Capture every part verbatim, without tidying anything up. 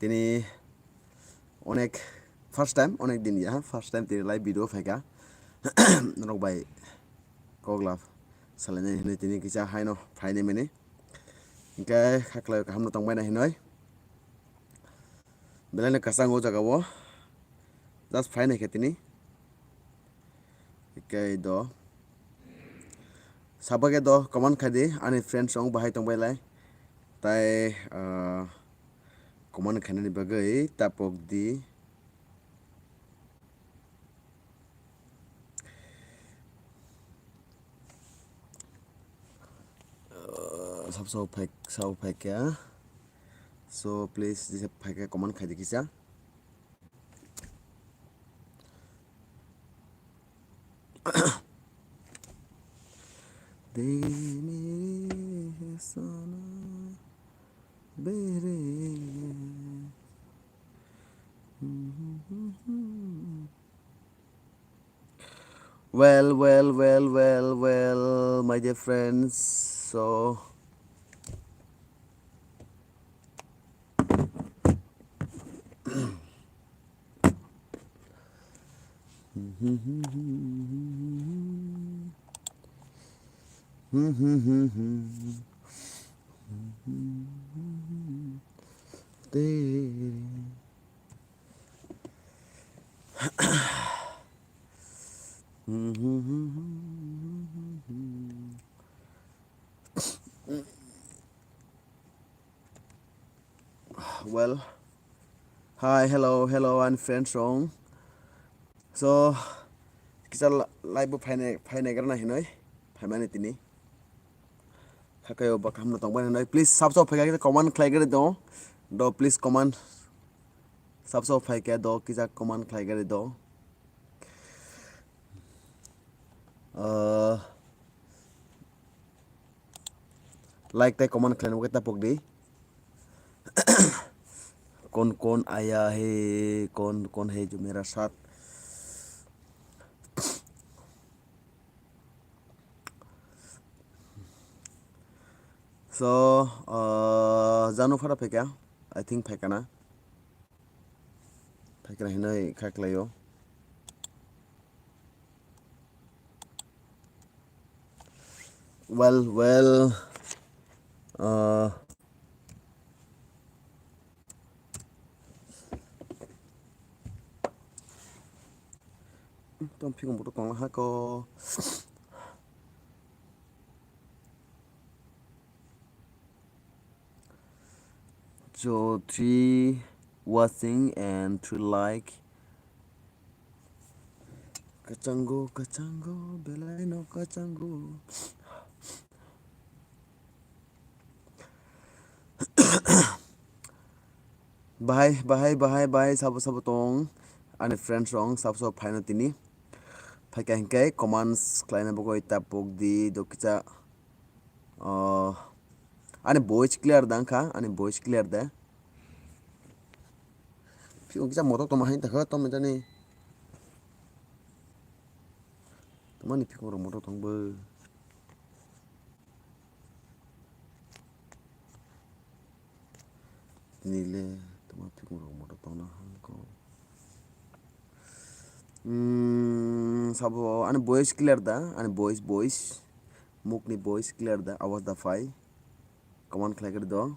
Tini onek first time, onek din ya, first time tini live video phaikha. Norok bai kok lab salainai hinwi tini kisa haino phainai mani. Hinkhe khaklai kaham no tongbai na hinwi. Belai no kwchang o jaga o. Just phainai khe tini. Hinkhe do. Sabakhe do comment khai di, ani friends rok bahai tongbai lai. Tai, ah, comment khainani bagwi tapok di. Ah, sab sab phai, sab phai kha. So please, jesa phai kha comment khai di kisa. De mere sona bere. Well, well, well, well, well, my dear friends. So, Well, hi, hello, hello, and friends rok. So, kisa la-, live bo phainai, phainai gra na hinoi, phaimani tini. Khakayo ba kaham no tongbai hinoi. Please, sab sab phaikha kisa comment khlai gari do. Do, please comment. Sab sab phaikha do, kisa comment khlai gari do. Uh, like tei comment khlaina bagwi tapok di. कौन कौन आया है, कौन कौन है जो मेरा साथ. So, uh, Janu phara phaikha, I think phaikha na. Phaikha hinoi khaklaio. Well, well, uh, tong phikung buto tong ha ko. So three watching and three like. Kachango, kachango, belai no kachango. Bahai, bahai, bahai, bahai, sabo, sabo tong. Ani friends rok, sabo, sabo phaino tini. Phaikha hinkhe comments khlaina bagwi tapok di, do kisa. Oh, ani voice clear da wngkha, ani voice clear da. Phikung kisa motok tongma hai takha, tongma jani. Tongmani phikung rok motok tong bo. Nile tongma phikung rok motok tongna hangko. Hmm, sabo ani voice clear da, ani voice, voice. Mukni voice clear da, awas da phai. Comment khlai khe do.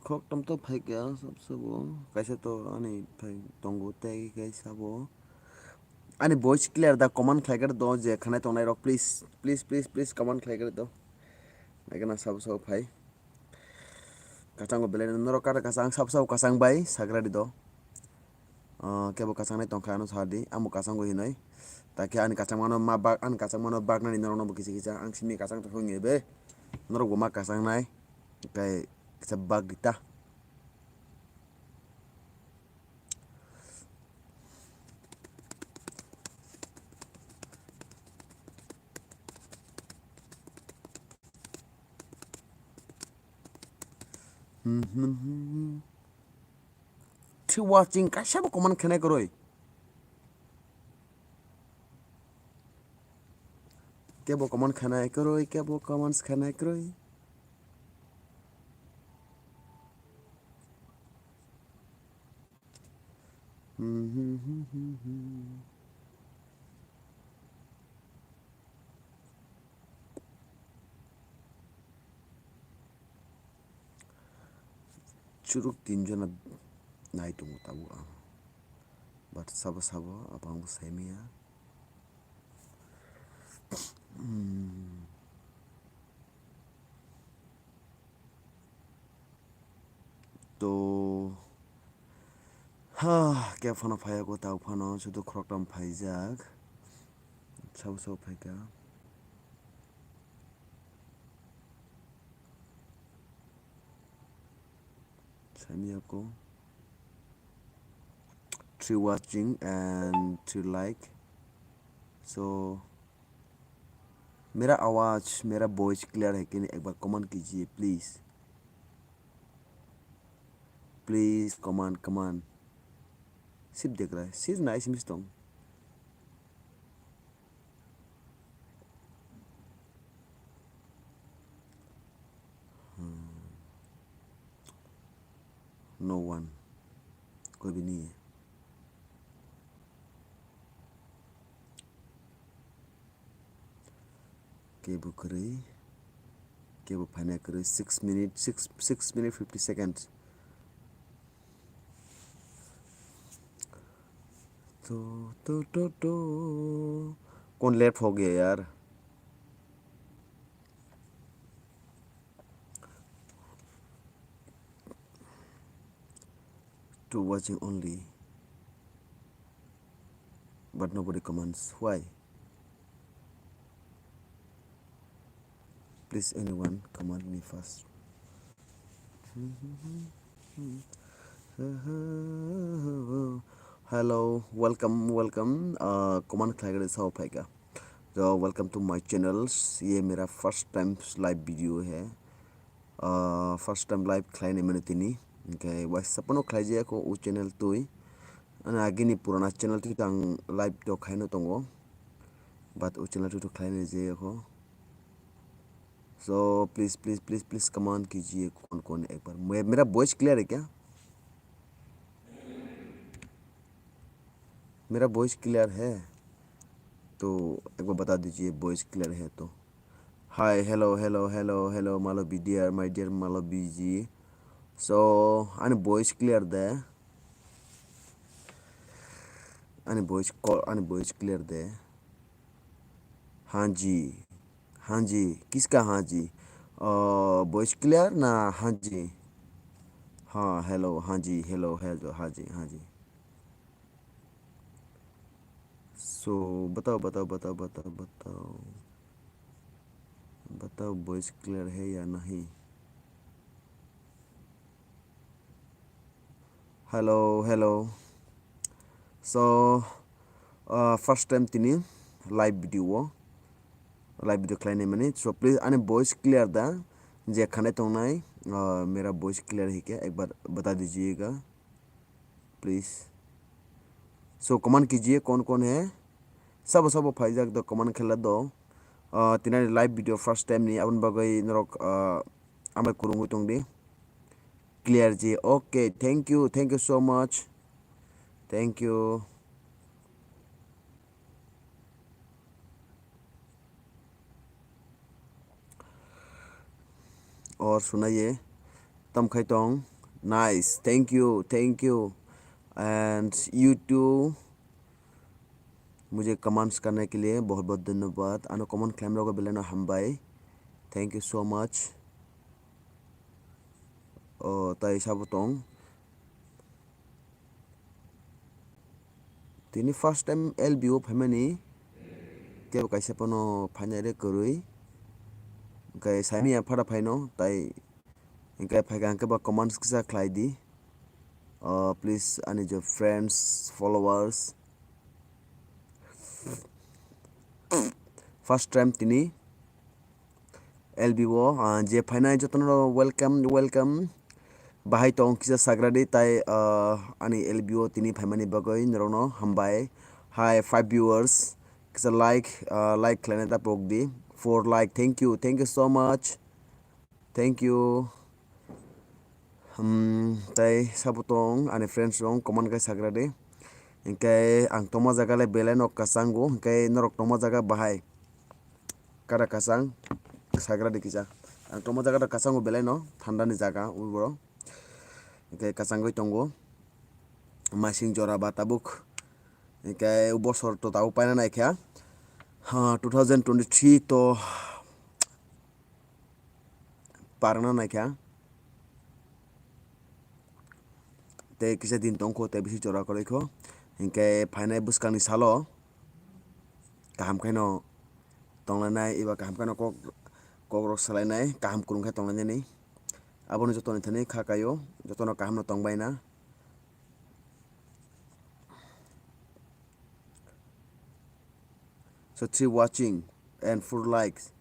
Khok tom to phaikha sab sabo, kaisa to ani phai tongo tei kaisa bo. Ani voice clear da, comment khlai khe do, je khanai tongnai rok, please, please, please, please comment khlai khe do. Naikhe na sabo sabo phai. Kachango belai no norok kar kachang sab sabo kachang bai sagra di do. Ah, kebo kachangnai tongkha ano sa di, amo kachango hinoi. Takhe ani kachangmano ma bak, ani kachangmano baknani norokno bo kisa kisa ang simi kachang tongkha wngya be. Norok bo ma kachangnai. Tei kisa bak di ta. Hmm. Three watching, kaisa bo comment khenai kwrwi. Kebo comment khenai kwrwi, kebo comments khenai kwrwi. Churuk tin jona nai tongo tabuk ang. But sabo sabo abang bo sai maya. Hmm. To, ha, khe phano phaiya ko, tau phano sudu khoroktham phaijak. Sabo sabo phaikha. Sami ako. Three watching and three like. So, मेरा आवाज, मेरा voice clear है कि नहीं, एक बार कमेंट कीजिए please. Please comment, comment. सिर्फ देख रहा है, सिर्फ नाइस मिस तोंग। No one, कोई भी नहीं है। Kebo kwrwi, kebo phaina kwrwi, six minute, six, six minute fifty seconds. To, to, to, to. कौन लेट हो गया यार? Two watching only, but nobody comments. Why? Please, anyone comment me first. Hello, welcome, welcome. Uh, comment khlai gari sao phaika. So, welcome to my channels. ये मेरा first time live video है. Uh, first time live khlai ni mani tini. Okay, waisa pono khlai jaya ko u channel tui. Ani agini purana channel tui tang live to khaino tongo. But u channel tui to khlai ni jaya ko. So please, please, please, please comment कीजिए कौन कौन है एक बार। मे-, मेरा voice clear है क्या? मेरा voice clear है? तो एक बार बता दीजिए वॉइस क्लियर है तो। Hi, hello, hello, hello, hello, Malobi dear, my dear Malobi ji. So, ani voice clear de? Ani voice call, ani voice clear de? हाँ जी, हाँ जी, किसका हाँ जी? अ, वॉइस क्लियर ना हाँ जी? हाँ, हेलो, हाँ जी, हेलो, हेलो, हाँ जी, हाँ जी। So, बताओ, बताओ, बताओ, बताओ, बताओ। बताओ, वॉइस क्लियर है या नहीं? Hello, hello. So, uh, first time tini live video o, live video khlainai mani. So, please, ani voice clear da? Je khanai tongnai, uh, mera voice clear hai khe, ek bar bata dijiyega, please. So, comment kijiye, kon kon hai? Sabo sabo phaijak do, comment khela do. Uh, tini ani live video first time ni, aboni bagwi norok, uh, amai kwrwngwi tongdi. Clear ji. Okay, thank you, thank you so much. Thank you. Or sunaye. Tam khai tong. Nice. Thank you, thank you. And you too. मुझे कमेंट्स करने के लिए बहुत बहुत धन्यवाद। Ano comment khlaimrok belai no hambai। Thank you so much. O, tai sabo tong. Tini first time L B o phaimani. Tebo kaisa pono phainai re kwrwi. Hwnkhe saimanya phada phaino, tai hwnkhe phaikha hwnkhe ba comments kisa khlai di. Uh, please, ani je friends, followers. First time tini L B o, uh, je phainai jotono welcome, welcome. Bahai tong kisa sagradi tai, ah, ani L B O tini phaimani bagwi norokno hambai. Hi, five viewers. Kisa like, ah, like khlaina ta pokdi. Four like. Thank you. Thank you so much. Thank you. Hmm, tai sabo tong ani friends rong comment kai sagradi. Hingke ang tongma jaga le belai no kasango, hingke norok tongma jaga bahai. Kada kasang sagradi kisa. Ang tongma jaga da kasango belai no thanda ni jaga uboro. Hingke kasangwi tongo. Masing jora ba tabuk. Hingke bosor to tabuk paina naikha. Ha, two thousand twenty-three to parna naikha. Tei kisa din tongkho, tei bisi jora kwrwikho. Hinkhe phainai bwskangni salo kaham khaino tonglainai, eba kaham khaino kok, kokrok salainai, kaham kwrwng khe tonglainani. Aboni jotoni thani kha kaio, jotono kahamno tongbaina. So three watching and four likes.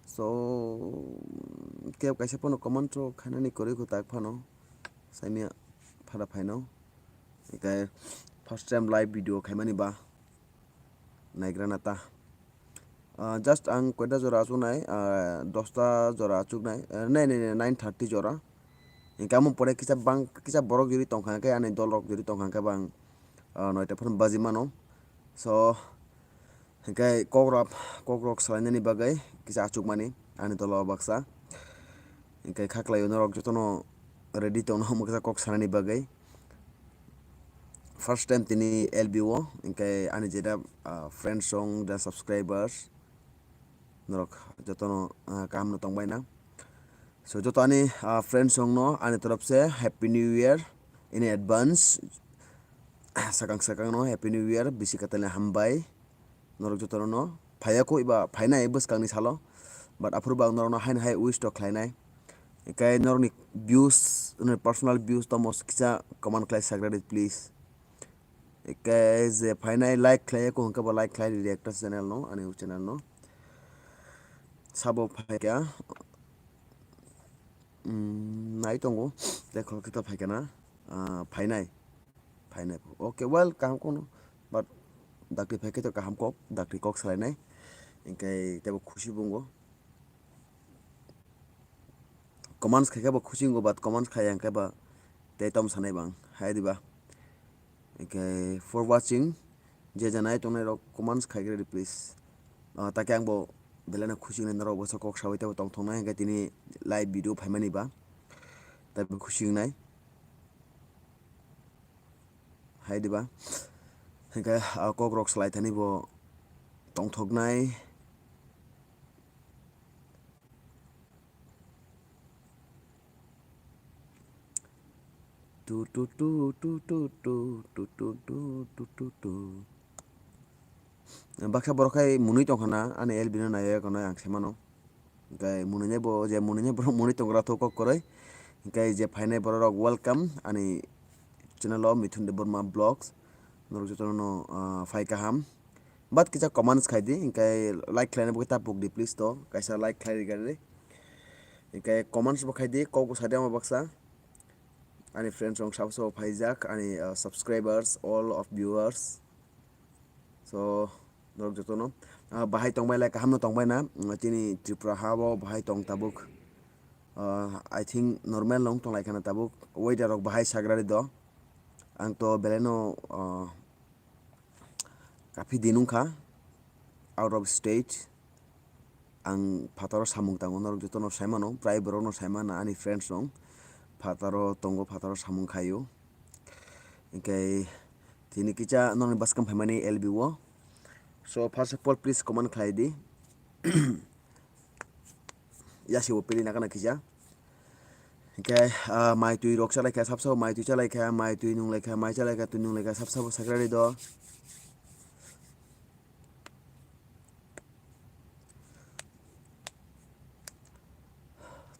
So kebo kaisa phano comment rok khainani kwrwi kwtak phano saimya phara phaino. Hinkhe first time live video khaimani ba naigrana ta. Ah, just ang koita jora achuknai, ah, dosta jora achuknai, eh, nai, nai, nai, nine thirty jora. Hinkhe amo pore kisa bang, kisa borok jori tongkha khe ani dol rok jori tongkha khe bang, ah, noita phano baji mano. So, hinkhe kokrok, kokrok salainani bagwi kisa achukmani ani dolo baksa. Hinkhe khaklaio norok jotono ready tongno omo kisa kok sanani bagwi. First time tini L B O, hinkhe ani jeta, ah, friends rong, da subscribers, norok jotono, ah, kahamno tongbaina. So, joto ani, ah, friends rongno ani torop se Happy New Year in advance. Sakang sakangno Happy New Year, bisi kwtalni hambai. Norok jotono phaiya kho eba phainai bwskangni salo, but aphuru bo ang norokno haino hai wish to khlainai. Hinkhe norokni views, norokni personal views tomo kisa comment khlai sagradi please. Hinkhe je phainai like khlai kho hinkhe bo like khlai ridi ekta channel no, ani channel no. Sabo phaikha, mm, nai tongo, tei khoroksa phaikha na, ah, phainai. Phainai. Okay, well, kaham kono. But dakti phai khe to kaham kok, dakti kok salainai. Hinkhe tebo khusi bungo. Comments khai khe bo khusi wngo, but comments khai yang khe ba tei tom sanai bang. Hai diba? Hinkhe for watching, je je nai tongnai rok comments khai khe redi please. Ah, take ang bo belai no khusi wngnai norok bo kok sawi tebo tongthoknai hinkhe tini live video phaimani ba. Tei bo khusi wngnai. Hai diba? Hinkhe, ah, kokrok salai thani bo tongthoknai. Tu, tu, tu. Baksa borok khai mwnwi tongkha na, ani L B no naiwi tongnai ang sai mano. Hinkhe mwnwinai bo, je mwnwinai borok mwnwi tongra thok kok kwrwi. Hinkhe je phainai borok rok welcome ani channel o Mithun Debbarma Vlogs. Norok jotono, ah, phai kaham. But kisa comments khai di, hinkhe like khlaina bo ta pok di please to. Kaisa like khlai rwgadi. Hinkhe comments bo khai di, kok bo sa di ama baksa. Ani friends rok sabo sabo phaijak, ani, ah, subscribers, all of viewers. So, norok jotono, ah, bahai tongbai lai, kaham no tongbai na, mm, chini Tripura ha o bahai tong tabuk. Ah, I think normal no wng tong lai khana tabuk. Weather rok bahai sagrari do. Ang to belai no, ah, kafi din wngkha out of state. Ang phataro samung tango, norok jotono sai mano, prai borokno sai mano, ani friends rok phataro tongo, phataro samung khaio. Hinkhe tini kisa norokni bwskang phaimani L B o. So, first of all, please comment khlai di. Yasi bo pili nakana kisa. Hinkhe, ah, mai twi rok chalai kha, sab sabo mai twi chalai kha, mai twi nung lai kha, mai chalai kha, twi nung lai kha, sab sabo sakrari do.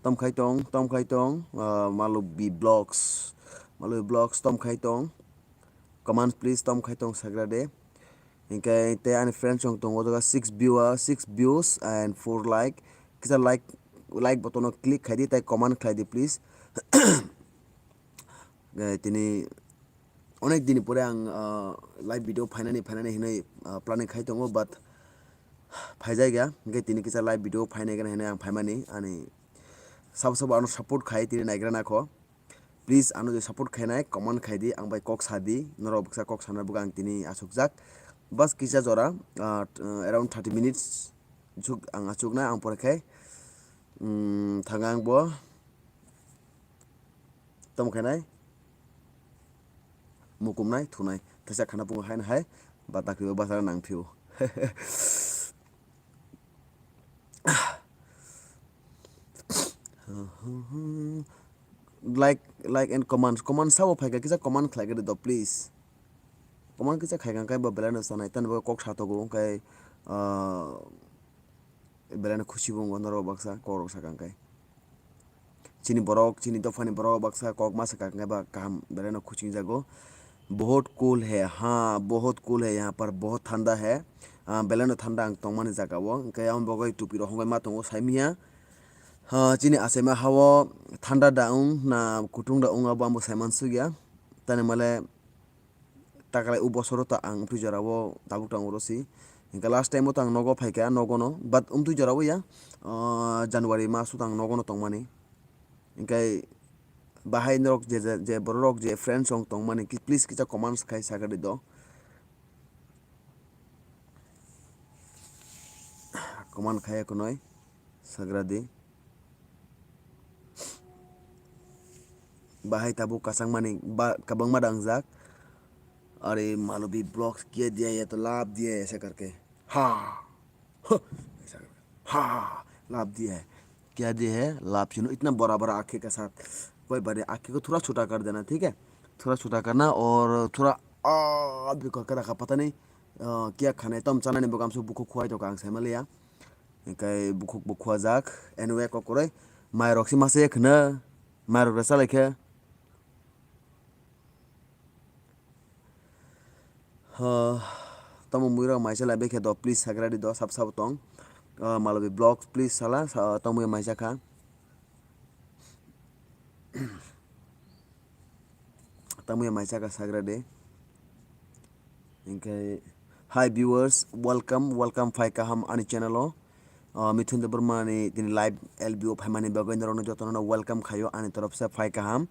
Tom khai tong, tom khai tong, ah, Malubi Vlogs, Malubi Vlogs tom khai tong. Comment please tom khai tong sagra de. Hinkhe tei ani friends rok tongo jaga six viewer, six views and four like. Kisa like, like button o click khai di, tei comment khlai di please. eh, tini onek din pore ang, ah, live video phainani, phainani hinwi, ah, planning khai tongo, but phaijak ya. Hingke tini kisa live video phainai gana hinwi ang phaimani, ani sabo sabo ano support khai tini naigra nakho. Please ano je support khainai comment khai di, ang bai kok sa di, norok baksa kok sana bugo ang tini achukjak. Bas kisa jora, ah, around thirty minutes juk ang achuknai, ang pore khai, mm, thanga ang bo. Tamo khainai? Mukumnai, thunai. Tesa khana pungo haino hai, ba takribo basara nang phio. Like, like and comment. Comment sabo phaikha, kisa comment khlai khe do, please. Comment kisa khaikha khe bo belai no sanai, tani bo kok sa togo, hwnkhe, ah, belai no khusi bo wngkha norok baksa kok rok sakha hwnkhe. Chini borok, chini dophani borok baksa kok ma sakha hwnkhe ba kaham belai no khusi wngjago. Bahut cool hai, ha, bahut cool hai, yahan par bahut thanda hai. Ah, belai no thanda ang tongmani jaga o. Hwnkhe aboni bagwi tupi rok hongwi ma tongo, saimiya. Ha, chini achaima ha o thanda da wng na kutung da wng abo ang bo saimansukya. Tani male takalai o bosoro ta ang amtwi jora o tabuk tongo oro si. Hingke last time o ta ang nogo phaikha, nogo no, but amtwi jora o ya, ah, January mas o ta ang nogo no tongmani. Hingke bahai norok je, je, je borok je friends rok tongmani ki, please kisa comments khai sakadi do. Comment khai khwnwi sagradi. Bahai tabuk kwchangmani ba, kwbangma dangjak. Are Malobi Vlogs kiya diya hai to love diya hai aisa karke. Ha. Huh. Ha. Love diya hai. Kya diya hai? Love chino itna bada bada आँखें के साथ. कोई बात नहीं, आँखें को थोड़ा छोटा कर देना, ठीक है? थोड़ा छोटा करना और थोड़ा आ भी करके रखा, पता नहीं, अ, क्या खाना है। Tom chanani bo kamso bukhuk khuai to kang sai maliya. Hingkai bukhuk bo khuajak. Anyway, kok kwrwi. Mairok si masa ya khna. Mairok resa laikhe. Ha, tamo muirok maisa lai bekhe do, please sagradi do, sab sabo tong. Ah, Malobi Vlogs, please sala, sa-, tamo muiya maisa kha. Tamo muiya maisa kha sagradi. Hingke, hi viewers, welcome, welcome phai kaham ani channel o. Ah, Mithun Debbarma ni tini live L B O phaimani bagwi norokno jotono no welcome khaio ani torop se phai kaham.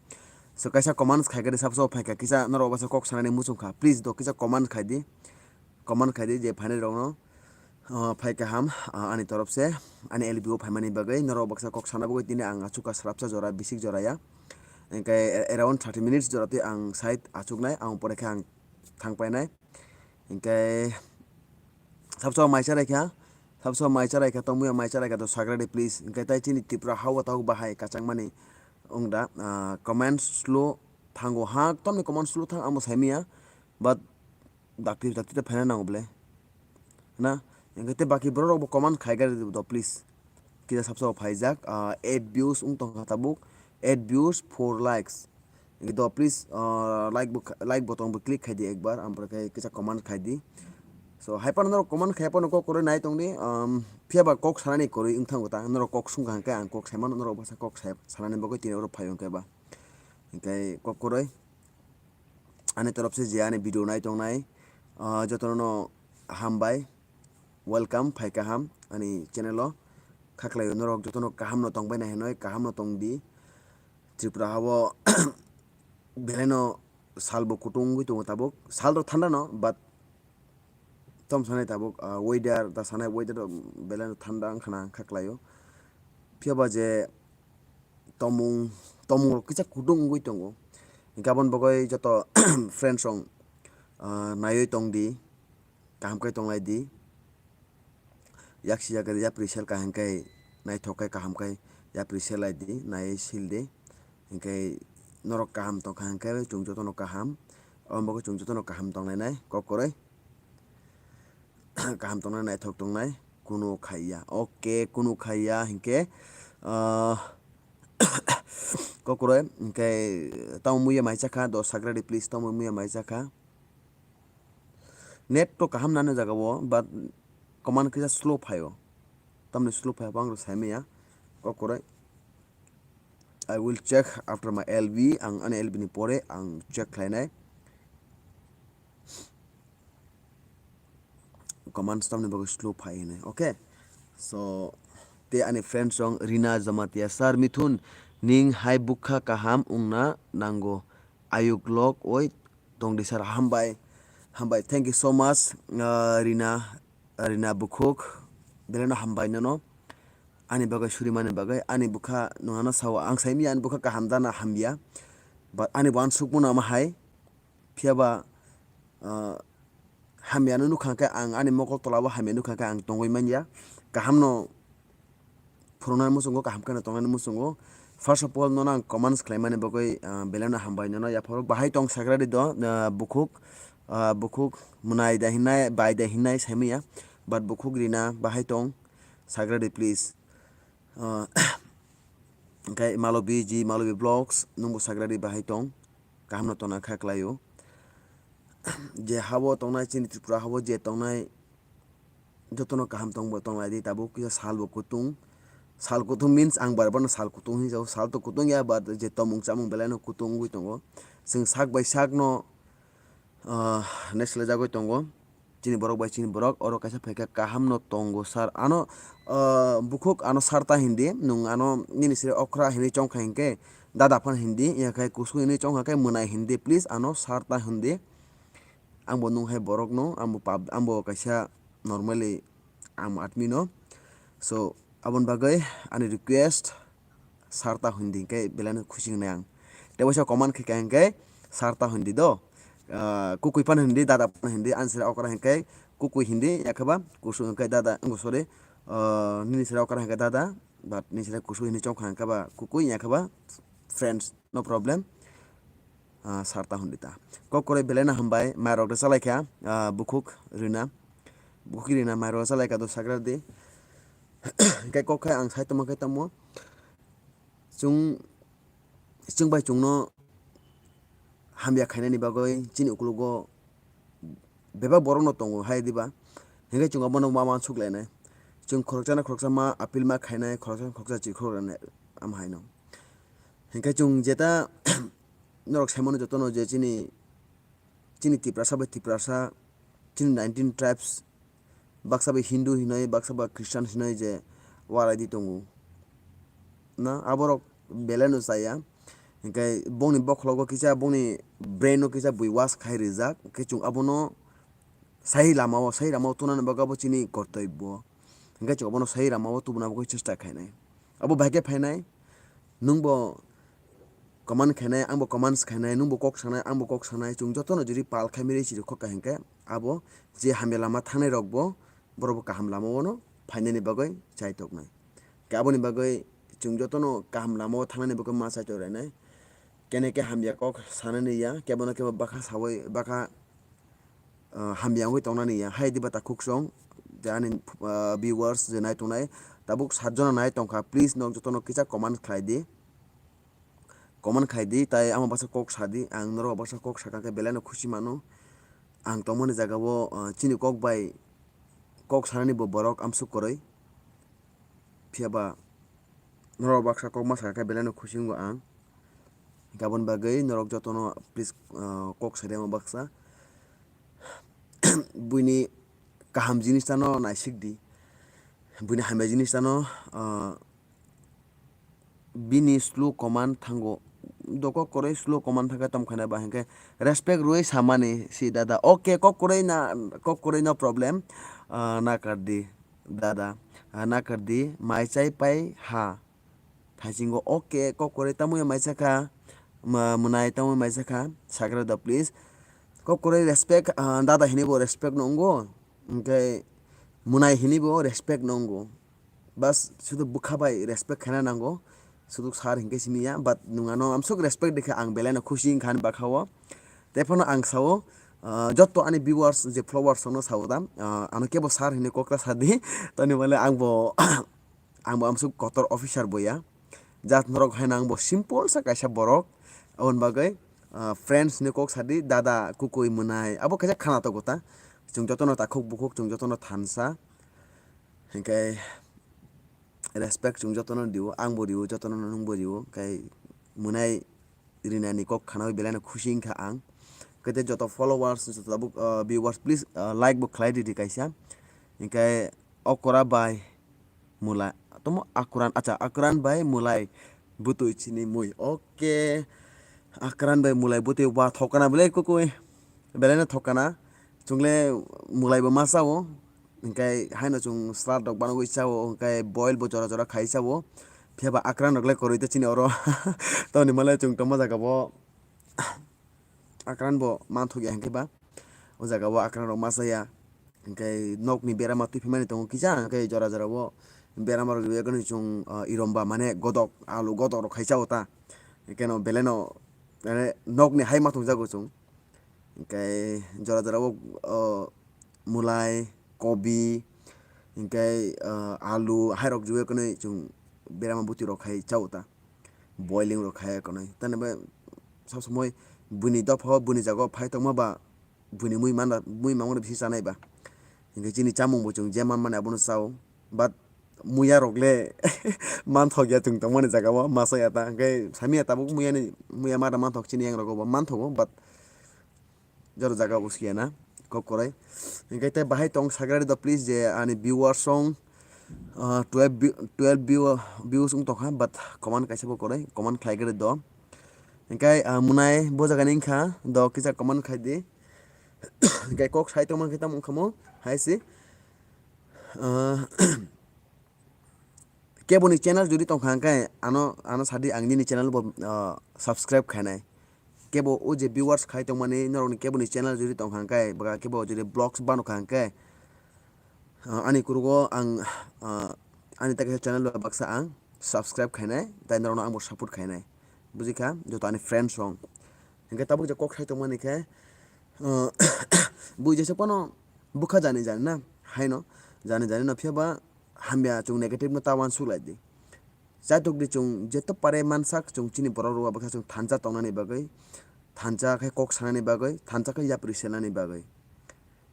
So kaisa comments khai khe sab sabo phai kha, kisa norok basa kok sanani muchung kha, please do kisa comment khai di, comment khai di je phainai rokno, ah, phai kaham, ah, ani torop se ani L B O phaimani bagwi norok baksa kok sana bagwi tini ang achukha srapsa jora bisik jora ya, hingke around thirty minutes jora twi ang side achuknai, ang pore khe ang thang painai. Hingke sabso maisa raikha, sabso maisa raikha, tongmuya maisa raikha to sagradi please. Hingke tai chini Tripura ha o tabuk bahai kachangmani wngda, ah, comment slow thango ha, tamni comment slow thang amo saimiya, but dakti dakti ta phaina nango ble na, hingke te baki borok rok bo comment khai gari do please. Kisa sabsa bo phaijak, ah, eight views wng tongkha tabuk, eight views, four likes. Do please, ah, like bo, like button bo click khai di ekbar, ampore khe kisa comment khai di. So, hai phano norok comment khai phano kok kwrwi nai tong di, um, phiya ba kok sanani kwrwi wng thango ta, norok kok sung kha hwnkhe ang kok sai mano, norok bwsa kok sai, sanani bagwi tini oro phai hwnkhe ba. Hwnkhe kok kwrwi. Ani torop se je ani video nai tongnai, ah, jotono no hambai, welcome, phai kaham ani channel o. Khaklai norok jotono kaham no tongbai nai hinoi, kaham no tong di. Tripura ha o belai no sal bo kutung wngwi tongo tabuk, sal rok thanda no, but tom sanai tabuk, ah, weather da sanai weather rok belai no thanda wngkha na khaklai o. Phiya ba je tomung, tomung rok kisa kutung wngwi tongo. Hingke aboni bagwi joto friends rok, ah, naiwi tong di, kaham khe tong lai di. Yaksi yagra yapri sel kaham khe naithok khe kaham khe yapri sel lai di, naiwi sil di. Hingke norok kaham tong kha hingke chwng jotono kaham, aboni bagwi chwng jotono kaham tong lai nai kok kwrwi. Kaham tongnai, naithok tongnai, kunu khaiya. Okay, kunu khaiya hinkhe, ah, kokroi hinkhe tamo muya mai chakha, dos sagradi please, tamo muya mai chakha. Net to kaham nani jaga o, but command kisa slow phaio. Tamni slow phai bang rw sai maya, kokroi. I will check after my L B, ang ani L B ni pore ang check khlainai. Comments tamni bagwi slow phai hinwi, okay? So, te ani friends rong Rina Jamatia, "Sir Mithun, ning hai bukha kaham wngna nango, ayuk lok oi tongdi sir." Hambai, hambai, thank you so much, uh, Rina, Rina Bukhuk, belai no hambai nono. Ani bagwi suri mani bagwi, ani bukha nwng ano sao, ang sai manya ani bukha kaham da na hamya, but ani bo uansukmano ama hai, phiya ba, ah, hamya no nukha khe ang ani mokol tola o hamya nukha khe ang tongwi manya, kaham no phwrwngna muchungo, kaham khe no tongnani muchungo. First of all, nono ang comments khlai mani bagwi, ah, belai no hambai nono, yapharo bahai tong sagra di do, ah, Bukhuk, ah, Bukhuk mwnai da hinai, bai da hinai sai manya, but Bukhuk Rina bahai tong sagra di please. Ah, hingke Malobi ji, Malobi Vlogs, nwngbo sagra di bahai tong, kaham no tongna kha kwlai o. Je habo tongnai, chini Tripura habo je tongnai, jotono kaham tongbo tonglai di, tabuk kisa sal bo kutung. Sal kutung means ang bar bar no sal kutung hinwi jago, sal to kutung ya, but je tomung chamung belai no kutung wngwi tongo. Chwng sak bai sak no, ah, next le jagwi tongo. Chini borok bai chini borok, oro kaisa phaikha kaham no tongo sir. Ano, ah, bukhuk ano sir ta hindi, nwng ano nini sire okra hinwi chongkha hinkhe dada phan hindi, yakhai kusu hinwi chongkha khe mwnai hindi, please ano sir ta hindi. Ang bo nwng hai borok no, ang bo pap, ang bo kaisa normally ang admi no. So, aboni bagwi ani request, sir ta hindi khe belai no khusi wngnai ang. Tei waisa comment khe kha hinkhe sir ta hindi do. Ah, kukui phano hindi, dada phano hindi, ani sira okra hinkhe kukui hindi, yakhaba kusu hinkhe dada, oh, sorry, ah, nini sira okra hinkhe dada, but nini sira kusu hindi chongkha hinkhe ba kukui, yakhaba friends, no problem. Ah, sir ta hindi ta. Kok kwrwi belai no hambai, mairok rwchalaikha, ah, bukhuk Rina. Bukhuk Rina mairok rwchalaikha do sagra di. Hinkhe kok khe ang sai tongma khe tamo. Chwng, chwng bai chwngno hamya khainani bagwi chini ukologo bebak borokno tongo hai diba? Hinkhe chwng abono ma uansuk lainai. Chwng khoroksa na khoroksa ma appeal ma khainai, khoroksa na khoroksa chikhorok lainai, am haino. Hinkhe chwng jeta norok saimano jotono je chini, chini Tiprasa bai Tiprasa, chini nineteen tribes, baksa bai Hindu hinoi, baksa bai Christian hinoi je warai di tongo. Na, aborok belai no chaya. Hinkhe bongni bokhologo kisa, bongni brain o kisa bui wash khai rijak. Hinkhe chwng abono sai lama o, sai lama o tonani bagwi abo chini kortobbo. Hinkhe chwng abono sai lama o tubuna bagwi chesta khainai. Abo bahai khe phainai, nwngbo comment khainai, angbo comments khainai, nwngbo kok sanai, angbo kok sanai, chwng jotono jodi pal khai miri chiri khokha hinkhe abo je hamya lama thangnai rokbo borokbo kaham lama o no phainani bagwi chaitoknai. Khe aboni bagwi chwng jotono kaham lama o thangnani bagwi ma chaitok rainai. Kene khe hamya kok sanani ya, kebono kebo bwkha saui, bwkha, ah, hamya wngwi tongnani ya. Hai diba ta khuksong, je ani, ah, viewers je nai tongnai, tabuk sat jona nai tongkha, please nok jotono kisa comment khlai di. Comment khai di, tai amo baksa kok sa di, ang norok baksa kok sakha khe belai no khusi mano. Ang tongmani jaga o, ah, chini kok bai kok sanani bo borok amsuk kwrwi. Phiya ba norok baksa kok ma sakha khe belai no khusi wngo ang. Aboni bagwi norok jotono please, ah, kok sa di amo baksa. Buini kaham jinis tano naisik di. Buini hamya jinis tano, ah, bini slow command thango. Do kok kwrwi slow command thangkhe tongkhaina ba hinkhe respect rwui samani si dada. Okay, kok kwrwi na, kok kwrwi no problem. Ah, nakardi dada. Ah, nakardi mai chai pai ha. Thaisingo, okay, kok kwrwi tamui mai chakha. Ma-, mwnai tamui mai chakha. Sagra da please. Kok kwrwi respect, ah, dada hinwi bo respect no wngo. Hinkhe mwnai hinwi bo respect no wngo. Bas, sudu bwkha bai respect khaina nango, sudu sir hinkhe simi ya, but nwng ano amsuk respect rikha, ang belai no khusi wngkha ani bwkha o. Tei phano ang sao, ah, joto ani viewers je followers rokno sao da, ah, ano kebo sir hinwi kok ta sa di, toni male ang bo, ang bo amsuk kotor officer bo ya, just norok hai no ang bo simple sa kaisa borok, aboni bagwi, ah, friends hinwi kok sa di, dada, kukui, mwnai, abo kaisa khana togo ta, chwng jotono takhuk bukhuk, chwng jotono thansa. Hinkhe, respect chwng jotono rio, angbo rio, jotono nwngbo rio, khe mwnai rinani kok khanawi belaino khusi wngkha ang. Khe tei joto followers, joto tabuk, ah, viewers, please, ah, like bo khlai ridi kaisa. Hinkhe okora bai mulai, tomo Akran, acha, Akran bai mulai bwtwi chini mui. Oke, Akran bai mulai bwtwi wa thokana bwlai kukui. Belaino thokana. Chwngle mulai bo ma chao. Hinkhe haino chwng salad rok banogwi chao, hinkhe boil bo jora jora khai chao. Phiya ba Akran rok le kwrwi tei chini oro. Tamoni male chwng tongma jaga bo Akran bo manthok ya hinkhe ba. O jaga o Akran rok ma chaya. Hinkhe nokni berama twi phimani tongo kisa, hinkhe jora jora o berama rok rwya khe chwng, ah, iromba mane godok, alu godok rok khai chao ta. Hinkhe no belaino mane nokni hai ma thok jago chwng. Hinkhe jora jora o, o, mulai, kobi, hinkhe, ah, alu, hairok juwe kwnwi chwng berama bwtwi rok khai chao ta, boiling rok khai kwnwi. Tani bai sab somoi buini dopha o, buini jaga o phai tongma ba buini mui manna, mui mangmani bisi chanai ba. Hinkhe chini chamung bo chwng je manmani abono chao. But muya rok le manthok ya chwng tongmani jaga o, masa ya ta. Hinkhe sami ya tabuk muya ni, muya mada manthok chini yang rok bo manthogo, but jora jaga o siya na kok korai. Hinkhe tei bahai tong sagrari do please je ani viewers song, ah, twelve view-, twelve view-, views wng tongkha, but comment kaisa bo korai, comment khlai gari do. Hinkhe, ah, mwnai bo jaga ni wngkha do kisa comment khai di. Hinkhe kok sai tongma khe tamo wngkha mo hai se. Ah, keboni channel jodi tongkha hwnkhe ano, ano sadi ang nini channel bo, ah, subscribe khainai. Kebo o je viewers khai tongmani norokni keboni channel jodi tongkha hwnkhe, ba kebo jodi vlogs banokha hwnkhe, ah, ani kurugo ang, ah, ani takisa channel bo baksa ang subscribe khainai, tai norokno ang bo support khainai. Bujikha, joto ani friends rok. Hinkhe tabuk je kok sai tongmani khe, ah, bui jesa phano bwkha jani jani na, haino jani jani no, phiya ba hamya chwng negative no ta uansuk lai di. Chaitok di chwng jeto pare mansak chwng chini borok rok baksa chwng thansa tongnani bagwi, thansa khe kok sanani bagwi, thansa khe yapri selnani bagwi.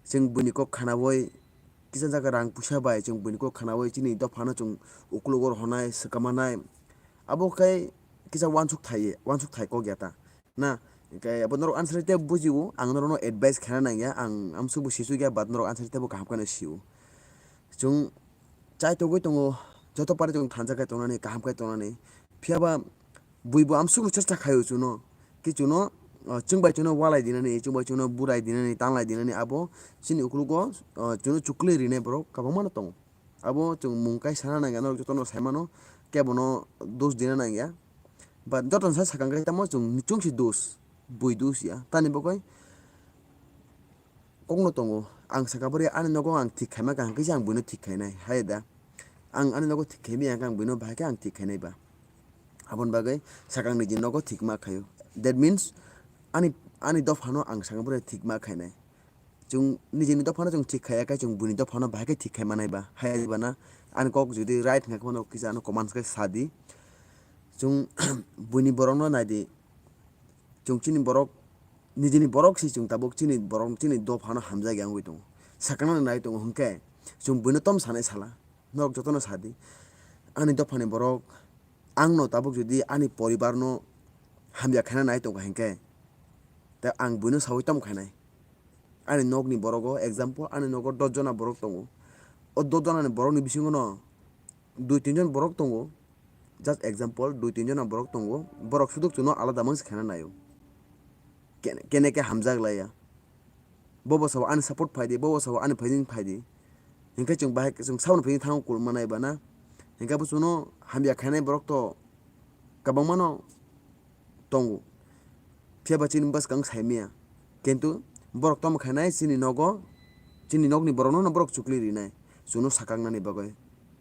Chwng buini kok khanaui kisa jaga rang puisa bai chwng buini kok khanaui chini dophano chwng uklogo rohornai, swkangmanai. Abo khe kisa uansuk thai, uansuk thai kok ya ta. Na, hinkhe abo norok answer tei bujio, ang norokno advice khaina nangya, ang amsukbo sisukya, but norok answer teibo kaham kheno sio. Chwng chaitogwi tongo, joto pare chwng thansa khe tongnani, kaham khe tongnani. Phiya ba buibo amsukno chesta khaio chwngno, ki chwngno, ah, chwngbai chwngno walai dinani, chwngbai chwngno burai dinani, tanglai dinani, abo chini uklogo, ah, chwngno chukli rinai borok kwbangmano tongo. Abo chwng mung kai sana nangya, norok jotono sai mano, kebono dos dina nangya. But jotono sai sakang khe tamo chwng, chwng si dos, bui dos ya. Tani bagwi kokno tongo, ang sakha bwrwi ani nogo ang thik khaima kaham khe se ang buino thik khainai, hai da. Ang ani nogo thik khaimaya hwnkhe ang buino bahai khe ang thik khainai ba. Aboni bagwi sakang niji nogo thik ma khaio. That means ani, ani dophano ang sakha bwrwi thik ma khainai. Chwng nijini dophano chwng thik khaiya khe chwng buini dophano bahai khe thik khai manai ba. Hai ba na ani kok jodi right hwnkhe phano kisa ano comment khe sa di. Chwng buini borokno nai di. Chwng chini borok, nijini borok si chwng tabuk chini borok, chini dophano hamjakya wngwi tongo. Sakangno nai tongo hwnkhe chwng buino tom sanai sala. Norok jotono sa di. Ani dophani borok, angno tabuk jodi ani poribarno hamya khaina nai tongkha hinkhe, tei ang buino saui tom khainai. Ani nokni borogo, example, ani nogo dos jona borok tongo. O dos jonani borokni bisingono dui tin jon borok tongo. Just example, dui tin jona borok tongo. Borok suduk chwngno alada mangsi khaina naio. Kene, kene khe hamjak laiya. Bobo sabo ani support phai di, bobo sabo ani phaijing phai di. Hinkhe chwng bahai, chwng saboni phaijing thango kulma nai ba na. Hinkhe bo chwngno hamya khainai borok to kwbangmano tongo. Phiya ba chini bwskang sai maya. Kintu borok tamo khainai chini nogo, chini nokni borokno no borok chukli rinai. Chwngno sakang nani bagwi.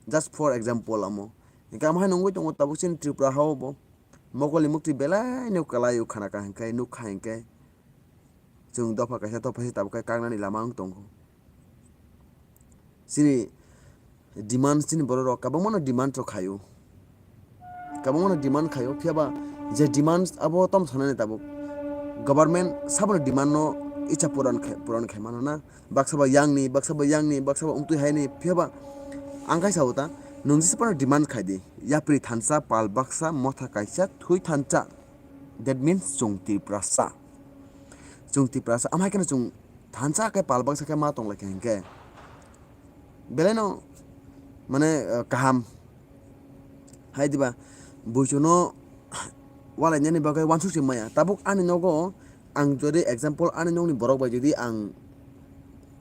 Just for example amo. Hinkhe amo hai nungwi tongo tabuk chini Tripura hao bo. Mokol ni mukti belai no kwlai o khana ka hinkhe nukha hinkhe. Chwng dopha kaisa dopha se tabuk khe kaknani lama wng tongo. Chini demand chini borok rok kwbangma no demand rok khaio. Kwbangma no demand khaio, phiya ba je demand abo tom sanani tabuk government saboni demand no icha puran khe, puran khe mano na. Baksa ba yang ni, baksa ba yang ni, baksa ba wngtwi hai ni, phiya ba ang kaisa o ta Nwng jesa phano demand khai di, yapri thansa, pal baksa, motha kaisa, thwi thansa. That means chwng Tiprasa. Chwng Tiprasa, amhai kheno chwng thansa khe pal baksa khe ma tong lai kha hinkhe. Belai no mane, eh, kaham. Hai diba, buisono walainani bagwi wansuk se maya. Tabuk ani nogo ang jodi example ani nokni borok bai jodi ang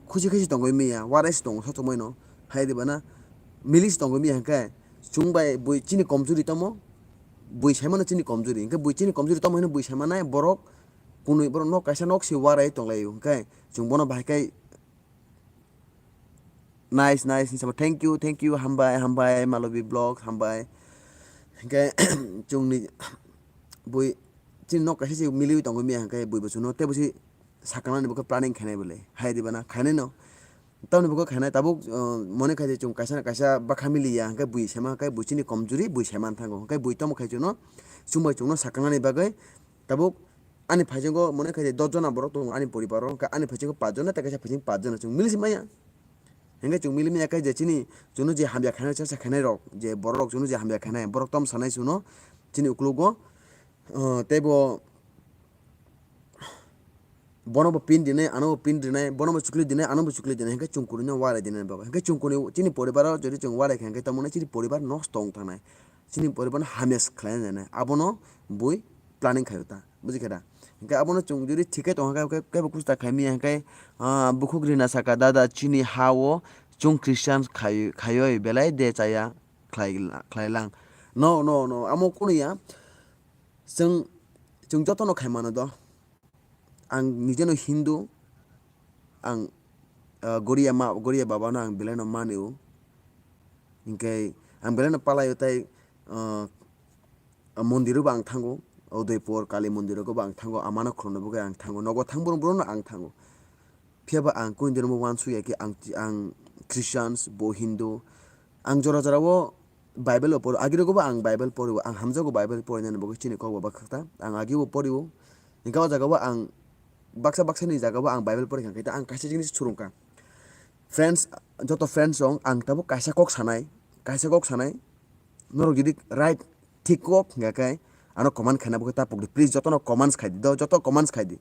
khusi khusi tongwi maya, warai se tongo sachomai no. Hai diba na, mili se tongwi maya hinkhe chwng bai bui chini komjuri tamo, bui saimano chini komjuri. Hinkhe bui chini komjuri tamo hino bui saimanai borok kunui borok nok kaisa nok se warai tonglaio. Hinkhe chwng bono bahai khe Nice, nice, hinwi sama. Thank you, thank you, hambai, hambai, Malobi Vlogs, hambai. Hinkhe chwngni bui chini nok kaisa se miliwi tongwi maya hinkhe bui bo chwngno tei bo se sakanani bo khe planning khainai bole. Hai diba na? Khainai no. Tamoni bo khe khainai tabuk, uh, mone khai de chwng kaisa na kaisa bakha miliya hinkhe bui sema hinkhe bui chini komjuri bui sema thango. Hinkhe bui tamo khai chwngno chwngbai chwngno sakanani bagwi tabuk ani phaisingo mone khai de dos jona borok tongo ani poribaro, hinkhe ani phaisingo paanch jona tei kaisa phaising paanch jona chwng mili se maya. Hinkhe chwng mili maya khe je chini chwngno je hamya khainai, chaksa khainai rok, je borok rok chwngno je hamya khainai, borok tom sanai chwngno chini uklogo, uh, tei bo bono bo pin dinai, ano bo pin dinai, bono bo chukli dinai, ano bo chukli dinai, hinkhe chwng kunui no warai dinai bagwi. Hinkhe chwng kunui chini poribaro jodi chwng warai kha hinkhe tamo chini poribar nosto wng thangnai. Chini poribar no hamya se khlai nai nai. Abono bui planning khaio ta. Buji khe da? Hinkhe abono chwng jodi thik khe tongkha khe, kebo kusta khai maya hinkhe, ah, bukhuk rina saka, "Dada, chini ha o chwng Christian khai, khaioi belai de chaya khlai, khlai lang." No, no, no, amo kunu ya. Chwng, chwng jotono khai mano do. Ang nijeno Hindu, ang, ah, Goriya ma, Goriya baba no ang belai no mani o. Hinkhe ang belai no palai o tai, ah, ah, mondiro bo ang thango, Udaipur Kali mondiro bo ang thango, amano khulumna bagwi ang thango, nogo thang borok, borok no ang thango. Phiya ba ang kunu dino bo uansuk ya khe ang, ang Christians, bo Hindu, ang jora jora o Bible o poro, agi rogo bo ang Bible pori o, ang hamjago Bible porinani bagwi chini kok bo bakha ta, ang agi bo pori o, hinkhe o jaga o ang baksa baksa ni jaga o ang Bible pori kha, hinkhe ang kaisa jinis surung kha. Friends, joto friends rok ang tabuk kaisa kok sanai, kaisa kok sanai, norok jodi right thik kok hingkha khe ano comment khaina bagwi ta pokdi, please jotono comments khai di, do joto comments khai di.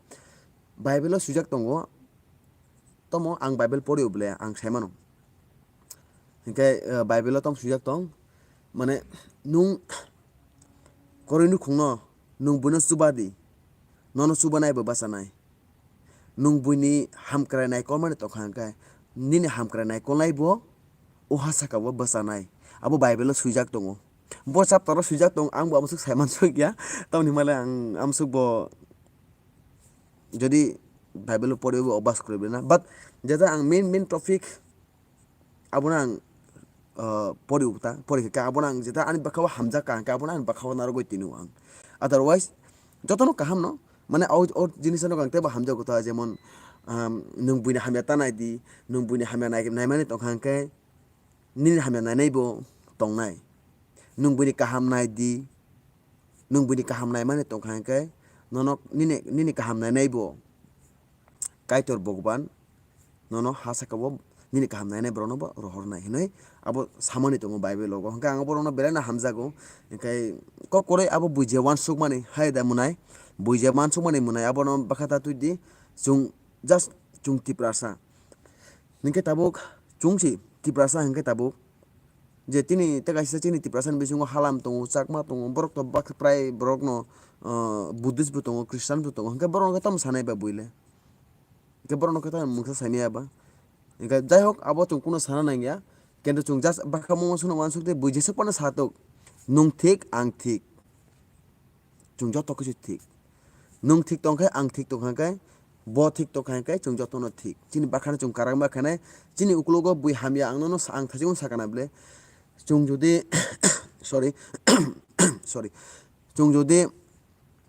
Bible o swijak tongo, tomo ang Bible pori o bole ang sai mano. Hinkhe, eh, Bible o tong swijak tong, mane, nwng koroi nukhungno nwng buino chuba di, nono chubanai bo bachanai. Nwng buini hamkrai naikolmani tongkha hinkhe, nini hamkrai naikolnai bo o ha saka o bachanai. Abo Bible o swijak tongo. Bo chapter o swijak tong, ang bo amsuk sai mansuk ya. Tamoni hwnmale ang amsuk bo jodi Bible o pori bo obas kwrwi na. But jeta ang main, main topic abono ang, ah, pori ta, pori kha, abono ang jeta ani bwkha o hamjak kha, hinkhe abono ani bwkha o narwgwi tini o ang. Otherwise, jotono kaham no, mane o, o jinis no ang teibo hamjago ta, jemon, um, nwng buini hamya ta nai di, nwng buini hamya nai, naimani tongkha hinkhe, nini hamya nainai bo tongnai. Nwng buini kaham nai di, nwng buini kaham naimani tongkha hinkhe, nono nini, nini kaham nainai bo Kaitor Bhagwan nono ha saka o nini kaham nainai borokno bo rohornai hinwi abo samani tongo Bible logo. Hinkhe ang borokno belai no hamjago. Hinkhe kok kwrwi abo buijiya uansukmani hai da mwnai, buijiya uansukmani mwnai abono bwkha ta twi di. Chwng just chwng Tiprasa. Hinkhe tabuk chwng si Tiprasa hinkhe tabuk je chini tei kaisa chini Tiprasa ni bisingo Halam tongo, Chakma tongo, borok to bak-, prai borok no, ah, Buddhist bo tongo, Christian bo tongo, hinkhe borok no khe tamo sanai ba buile? Hinkhe borok no khe tamo mungsa saimaya ba? Hinkhe jai hok, abo chwng kuno sana nangya, kintu chwng just bwkha mungma songno uansuk tei bui jesuk phano satok, nwng thik, ang thik. Chwng joto khe se thik. Nwng thik tong khe, ang thik tong kha khe, bo thik tong kha khe, chwng jotono thik. Chini bwkhano chwng kwrak ma khanai, chini ukologo bui hamya ang nono sa-, ang thaichung sakana bwle. Chwng jodi, sorry, sorry. Chwng jodi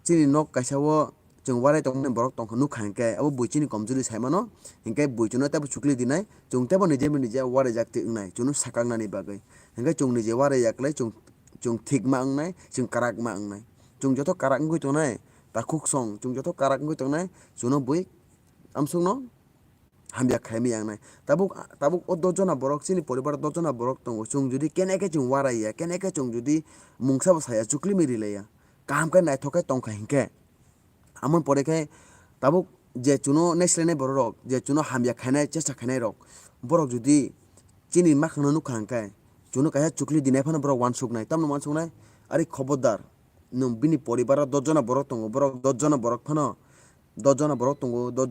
chini nok kaisa o chwng warai tongmani borok tong kha, nuk kha hinkhe, abo bui chini komjuri sai mano, hinkhe bui chwngno teibo chukli dinai, chwng teibo nije bai nije warai jak twi wngnai, chwngno sakang nani bagwi. Hinkhe chwng nije warai ya kwlai, chwng, chwng thik ma wngnai, chwng kwrak ma wngnai. Chwng joto kwrak wngwi tongnai, takhuk song, chwng joto kwrak wngwi tongnai, chwngno bui amsukno hamya khaimaya wngnai. Tabuk, tabuk o dos jona borok, chini poribar o dos jona borok tongo, chwng jodi kene khe chwng uarai ya, kene khe chwng jodi mungsa bo saya, chukli miri laiya, kaham khe naithok khe tongkha hinkhe, amoni pore khe tabuk je chuno next line borok rok, je chuno hamya khainai, chesta khainai rok, borok jodi chini makhangno nukha hinkhe, chuno kaisa chukli dinai phano borok uansuknai, tamno uansuknai, ari khobordar, nwng bini poribar o dos jona borok tongo, borok dos jona borok phano, dos jona borok tongo, dos,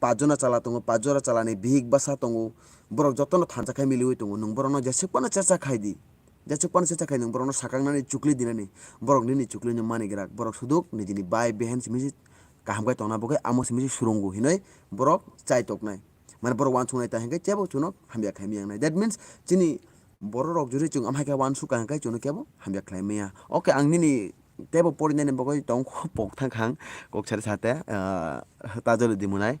pach jona chwla tongo, pach jora chwlani bihik bwsa tongo, borok jotono thansa khai miliui tongo, nwng borokno jeswk phano chesta khai di, jeswk phano chesta khai nwng borokno sakang nani chukli dinani, borok nini chukli no mani grak, borok suduk nijini bai behen simi se kaham khai tongna bagwi amo simi se swrwngo hinui borok chai toknai, mane borok uansuknai ta hinkhe chebo chuno hamya khaimaya wngnai, that means chini borok rok jodi chwng amhai khe uansukha hinkhe chuno kebo hamya khlaimaya. Okay, ang nini teibo porinani bagwi tong pok thang khang kok sari sate, ah, tajoli di mwnai.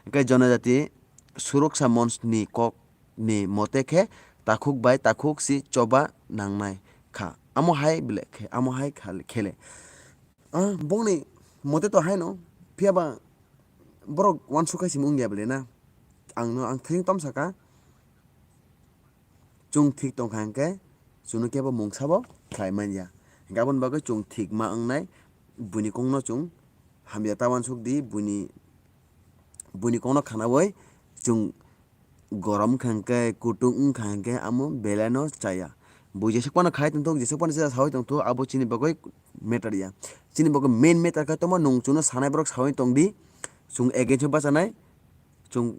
Hinkhe Jonojati Suroksa Monch ni kok ni mote khe takhuk bai takhuk si choba nangnai kha. Amo hai bile khe, amo hai khal-, khele. Ah, bongni mote to haino, phiya ba borok uansuk khai simi wngya bile na. Ang no, ang thwng tom saka. Chwng thik tongkha hinkhe chwngno kebo mungsa bo khlai manya. Hinkhe aboni bagwi chwng thik ma wngnai, buini kokno chwng hamya ta uansuk di, buini, buini kokno khanaui chwng gorom wngkha hinkhe, kutung wngkha hinkhe amo belai no chaya. Bo jeswk phano khai tongthok, jeswk phano chaya saui tongthok, abo chini bagwi matter ya. Chini bagwi main matter khe tongma nwng chwngno sanai borok saui tongdi, chwng against o bachanai, chwng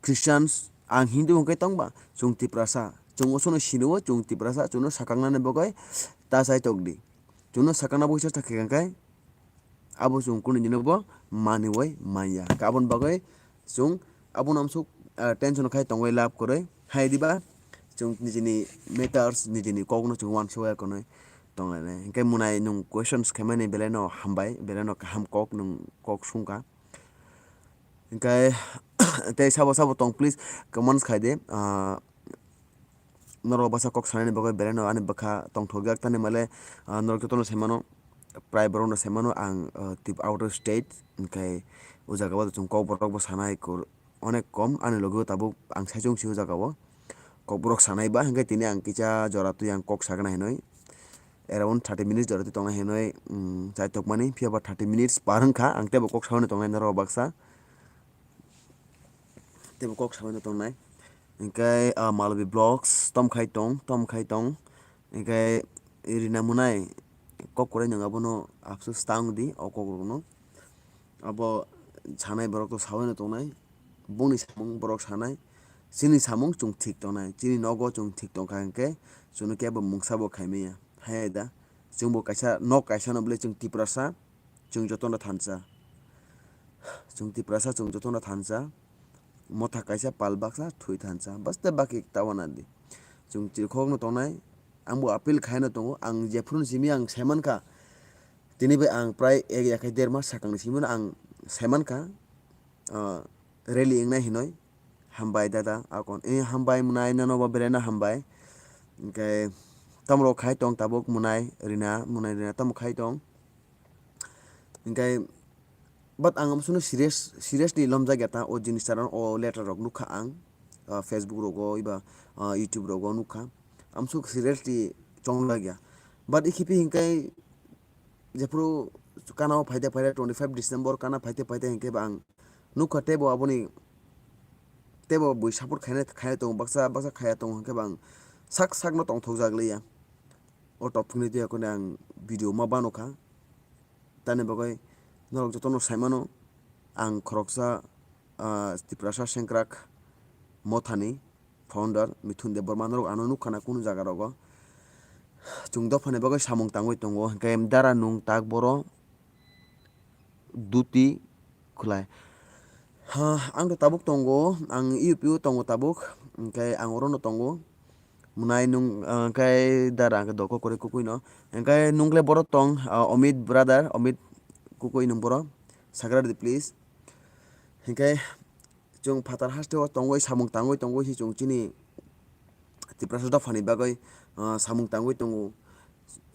Christians, ang Hindu hwnkhe tongba, chwng Tiprasa, chwng osono sinio, chwng Tiprasa, chwngno sakangnani bagwi ta chai tokdi. Chwngno sakangna bagwi chesta khe khe abo chwng kunu dino bo maniui manya. Aboni bagwi chwng abono amsuk, ah, tension khai tongwi lab kwrwi. Hai diba chwng nijini matters, nijini kokno chwng uansukya kwrwi tonglainai. Hinkhe mwnai nwng questions khaimani belaino hambai, belaino kaham kok nwng kok sungkha. Hinkhe tei sabo sabo tong, please comments khai di. Ah, norok bwsa kok sanani bagwi belaino ani bwkha tongthokjak tani male, ah, norok jotono sai mano, prai borokno sai mano ang, ah, tip-, out of state, hinkhe o jaga o chwng kokborok bo sanai kur-, onek kom ani logi o tabuk ang sai chwng si o jaga o. Kokborok sanai ba, hinkhe tini ang kisa jora twi ang kok sagna hinwi around thirty minutes jora twi tongna hinwi, um, chai tokmani, phiya ba thirty minutes par wngkha, ang teibo kok saui tongnai norok baksa, teibo kok saui tongnai. Hinkhe, ah, Malobi Vlogs tom khai tong, tom khai tong, hinkhe Rina Mwnai kok kwrwi nwng abono afsus tang di o kokrokno. Abo sanai borok to saui no tongnai, bongni samung borok sanai, chini samung chwng thik tongnai, chini nogo chwng thik tongkha hinkhe chwngno kebo mungsa bo khaimaya. Hai da, chwngbo kaisa nok kaisa no bwle chwng Tiprasa, chwng jotono thansa. Chwng Tiprasa, chwng jotono thansa. Motha kaisa pal baksa thwi thansa. Bas tei baki ta wana di. Chwng chirikhok no tongnai, ang bo appeal khai no tongo, ang jephuru ni simi ang sai mankha. Tini bai ang prai ek ya khai der mas sakang ni simi no ang sai mankha, ah, rally wngnai hinoi. Hambai dada, akon, eh, hambai mwnai, nono bo belaino hambai. Hinkhe tamrok khai tong tabuk mwnai, Rina, mwnai Rina tamo khai tong. Hinkhe, but ang amsono serious, seriously lomjak ya ta o jinis taron, o letter rok nukha ang, ah, Facebook rogo, iba, ah, YouTube rogo nukha. Amsuk seriously chonglak ya. But ikhipi hinkhe, jephuru kana o phaide phaide twenty five December kana phaide phaide hinkhe ba ang nukha teibo aboni teibo bui support khaina, khaina tongo, baksa, baksa khaya tongo hinkhe ba ang sak sakno tongthokjak liya. O topic ni twi hakhe ang video ma bano kha. Tani bagwi norok jotono sai mano ang khoroksa, ah, Tiprasa Sengkrak mothani founder Mithun Debbarma norok ano nukha na kunu jaga rogo. Chwng dophani bagwi samung tangwi tongo, hinkhe dara nwng tak boro duti khwlai. Ha, ang to tabuk tongo, ang U P o tongo tabuk, hinkhe ang orono tongo. Mwnai nwng, ah, hinkhe dara hinkhe doko kwrwi kukuino. Hinkhe nwng le boro tong, ah, Omit brother, Omit kukui nwng boro. Sakra di please. Hinkhe chwng phatar hasteo tongwi samung tangwi tongwi se chwng chini Tiprasa dophani bagwi, ah, samung tangwi tongo.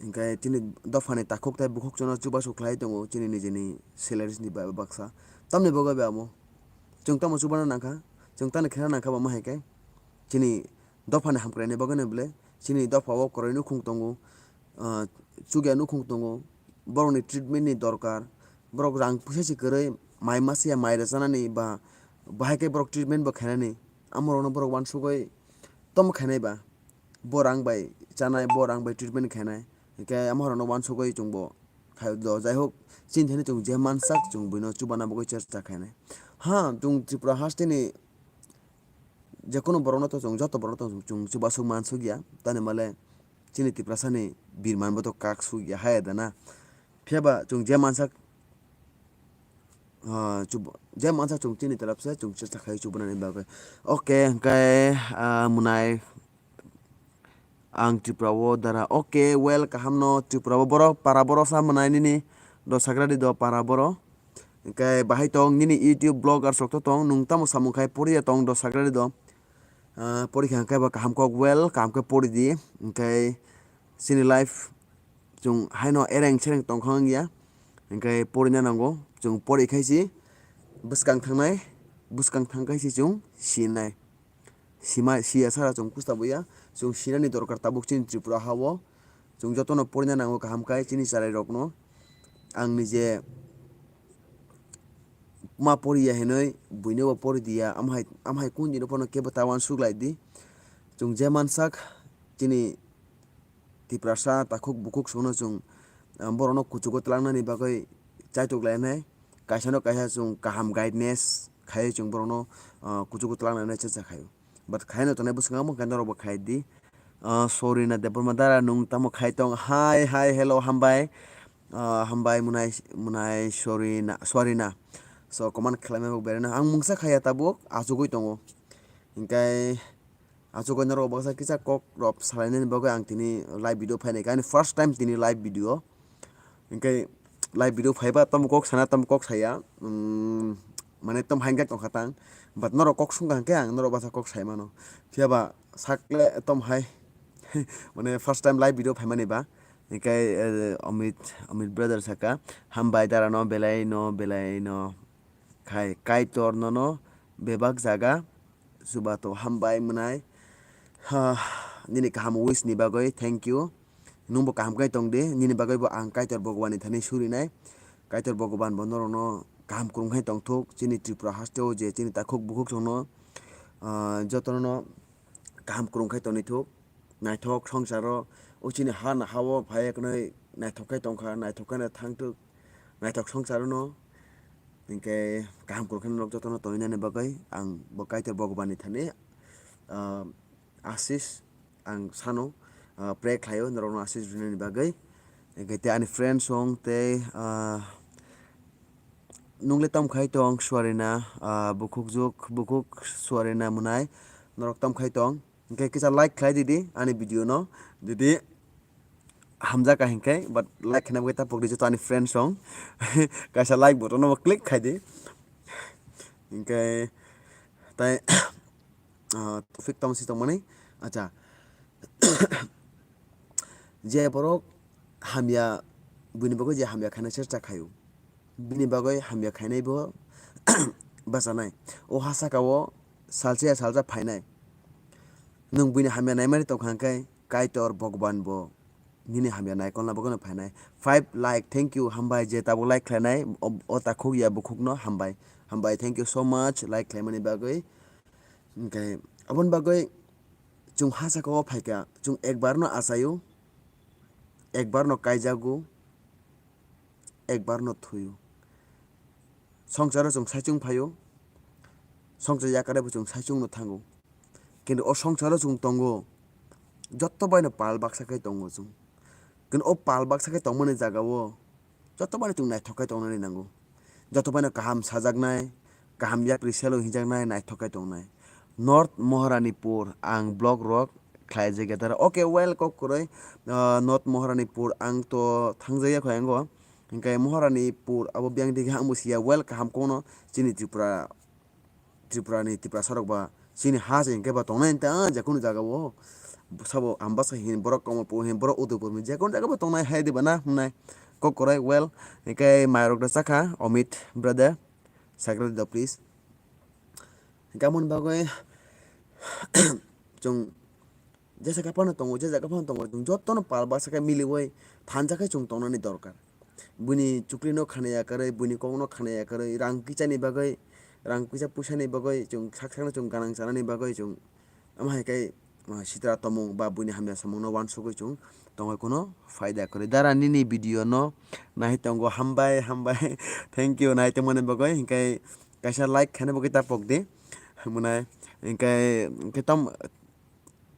Hinkhe chini dophani takhuk tei bukhuk chwngno chubachu khlai tongo chini nijini salaries ni ba-, baksa. Tamni bagwi bai amo. Chwng tamo chubana nangkha, chwng tani khena nangkha bo ma hai khe. Chini dophani hamkraini bagwi no bwle, chini dopha o kwrwi nukhung tongo, ah, chukya nukhung tongo, borokni treatment ni dorkar, borok rang puisa se kwrwi mai masa ya mai rwchanani ba bahai khe borok treatment bo khainani, amorokno borok uansugwi tamo khainai ba, bo rang bai chanai, bo rang bai treatment khainai, hinkhe amorokno uansugwi chwngbo khai do. Jai hok, chini thani chwng je mansak chwng buino chubana bagwi chesta khainai. Ha, chwng Tripura hasteni jekono borokno to chwng joto borokno to chwng chubasuk mansukya, tani male chini Tiprasani birmanbo to kaksukya hai da na. Phiya ba chwng je mansak, ah, chub-, je mansak chwng chini taraf se chwng chesta khai chubanani bagwi. Okay, hwnkhe, ah, mwnai ang Tripura o dara. Okay, well, kaham no Tripura o borok, para borok sa mwnai nini do sagra di do para borok. Hwnkhe bahai tong nini YouTube vloggers rok to tong, nwng tamo samung khai poriya tong do sagra di do. Ah, porikha hwnkhe bo kaham kok well, kaham khe pori di. Hwnkhe chini life chwng haino ereng sereng tongkha wngya. Hwnkhe porina nango, chwng pori khai si bwskang thangnai, bwskang thang khai si chwng sinai. Sima, siya sara chwng kusta buya, chwng sinani dorkar tabuk chini Tripura ha o. Chwng jotono porina nango kaham khai chini chwrai rokno. Ang nije ma poriya hinwi buino bo pori diya, amhai, amhai kun dino phano kebo ta uansuk lai di. Chwng je mansak chini Tiprasa takhuk bukhuk songno chwng, ah, borokno kuchugo twlangnani bagwi chaitok lainai, kaisano kaisa chwng kaham guidance khaiwi chwng borokno, ah, kuchugo twlangnani chesta khaio. But khaino tongnai bwskango hwnkhe norokbo khai di. Ah, Sorina Debbarma dara nwng tamo khai tong? Hi, hi, hello, hambai. Ah, hambai mwnai, mwnai Sorina, Sorina. So, comment khlaimani bagwi berana. Ang mungsa khaiya tabuk, achugwi tongo. Hinkhe, achugwi norok baksa kisa kok rok salainani bagwi ang tini live video phainai kha. Ani first time tini live video. Hinkhe live video phaiba tamo kok sana, tamo kok saya. Umm, mane tom hai khe tongkha tang. But norok kok sungkha hinkhe ang norok baksa kok sai mano. Phiya ba sakle tom hai. Mane first time live video phaimani ba. Hinkhe, eh, Amit, Amit brother saka, "Hambai dara no belai no, belai no khai, Kaitor nono bebak jaga chubato hambai mwnai." Ha, nini kaham wish ni bagwi thank you. Nwngbo kaham khe tong di, nini bagwi bo ang Kaitor Bhagwan ni thani surinai. Kaitor Bhagwan bo norokno kaham kwrwng khe tongthok, chini Tripura haste o je chini takhuk bukhuk songno, ah, jotono kaham kwrwng khe tongwi thok. Naithok songsaro, o chini ha na ha o phai eknoi naithok khe tongkha, naithok khe no thangthok, naithok songsaro no. Hinkhe kaham kwrwng khe norok jotono tonwi nani bagwi ang bo Kaitor Bhagwan ni thani, ah, asis ang sano, ah, pray khlaio norokno asis rinani bagwi. Hinkhe tei ani friends song tei, ah, nungle tam khai tong Swarina, ah, bukhuk juk, bukhuk Swarina mwnai norok tam khai tong. Hinkhe kisa like khlai di di ani video no, jodi hamjak ka hinkhe, but like khaina bagwi ta pokdi joto ani friends rok. Kaisa like button no click khai di. Hinkhe tai, ah, topic tamo si tongmani. Acha. Je borok hamya, buini bagwi je hamya khaina chesta khaio. Bini bagwi hamya khainai bo bachanai. O ha saka o salsa ya salsa phainai. Nwng buini hamya naimani tongkha hwnkhe Kaitor Bhagwan bo nini hamya naikolna bagwino phainai. Five like, thank you, hambai je tabuk like khlainai, o, o takhuk ya bukhukno hambai. Hambai, thank you so much, like khlaimani bagwi. Hwnkhe aboni bagwi chwng ha saka o phaikha, chwng ekbar no achaio, ekbar no kaijago, ekbar no thuio. Songsaro chwng saichung phaio, songsar yakarebo chwng saichung no thango. Kintu o songsaro chwng tongo, joto baino pal baksa khe tongo chwng. Kintu o pal baksa khe tongmani jagao joto baino chwng naithok khe tongnani nango. Joto baino kaham sajaknai, kaham yapri selo hinjaknai, naithok khe tongnai. North Moharanipur ang vlog rok khlaijak ya dara. Okay, well, kok kwrwi, ah, North Moharanipur ang to thangjak ya kho ango. Hinkhe Moharanipur abo biyang digi ang bo siya, well, kaham kono chini Tripura, Tripura ni Tiprasa rok ba chini ha se hinkhe ba tongnai ta, ah, je kunu jaga o sabo Ambasa hin, borok Kamalpur hin, borok Udaipur hin, je kunu jaga bo tongnai hai diba na hwnai. Kok kwrwi, well, hinkhe mai rok da chakha, Amit brother, sagra di do please. Hinkhe aboni bagwi chwng jesa khe phano tongo, je jaga phano tongo, chwng jotono pal baksa khe miliwi thansa khe chwng tongnani dorkar. Buini chuklino khana yakarwi, buini kokno khana yakarwi, rang kisani bagwi, rang kisa puisani bagwi chwng sak sakno chwng ganang chanani bagwi chwng, omo hai khe, ah, sitra tongmung ba buini hamya samungno uansugwi chwng tongwi kuno phaida kwrwi. Dara nini video no nai tongo, hambai, hambai. Thank you, nai tongmani bagwi. Hinkhe kaisa like khaina bagwi ta pokdi. Mwnai, hinkhe, hinkhe tam,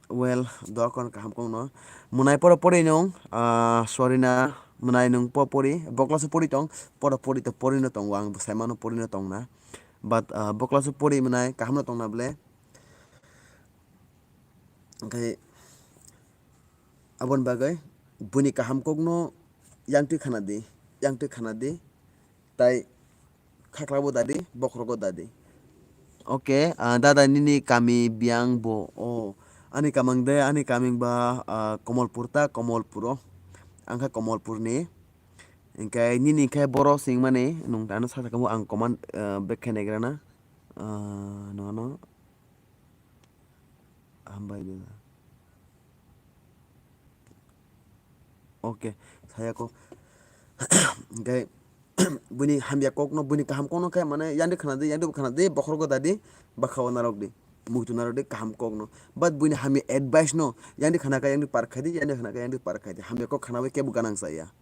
well, doa kon kaham kongno. Mwnai poro pori nung, ah, sorry na, mwnai nung po pori, boklaso pori tong, poro pori to pori no tongo, ang bwsai mano pori no tongna. But, ah, boklaso pori mwnai kaham no tongna ble. Hinkhe aboni bagwi buini kaham kokno yangtwi khana di, yangtwi khana di, tai khaklabo dadi, bokhorogo dadi. Okay, ah, dada nini kami biyang bo? O, ani kamang de, ani kaming ba, ah, Komolpur ta, Komolpuro. Ang kha Komolpurni. Hinkhe nini khe boro swngmani, nung tano sa sakha bo ang comment, ah, back khe naigrana. Ah, nono. Hambai dada. Okay, saya ko. Hinkhe buini hamya kokno, buini kaham kokno khe mane yangdi khana di, yangdi khana di, bokhorogo dadi, bakha o narok di, muitu narok di kaham kokno. But buini hamya advice no yangdi khana khe yangdi par khai di, yangdi khana khe yangdi par khai di. Hamya kok khana bai kebo ganang chaya.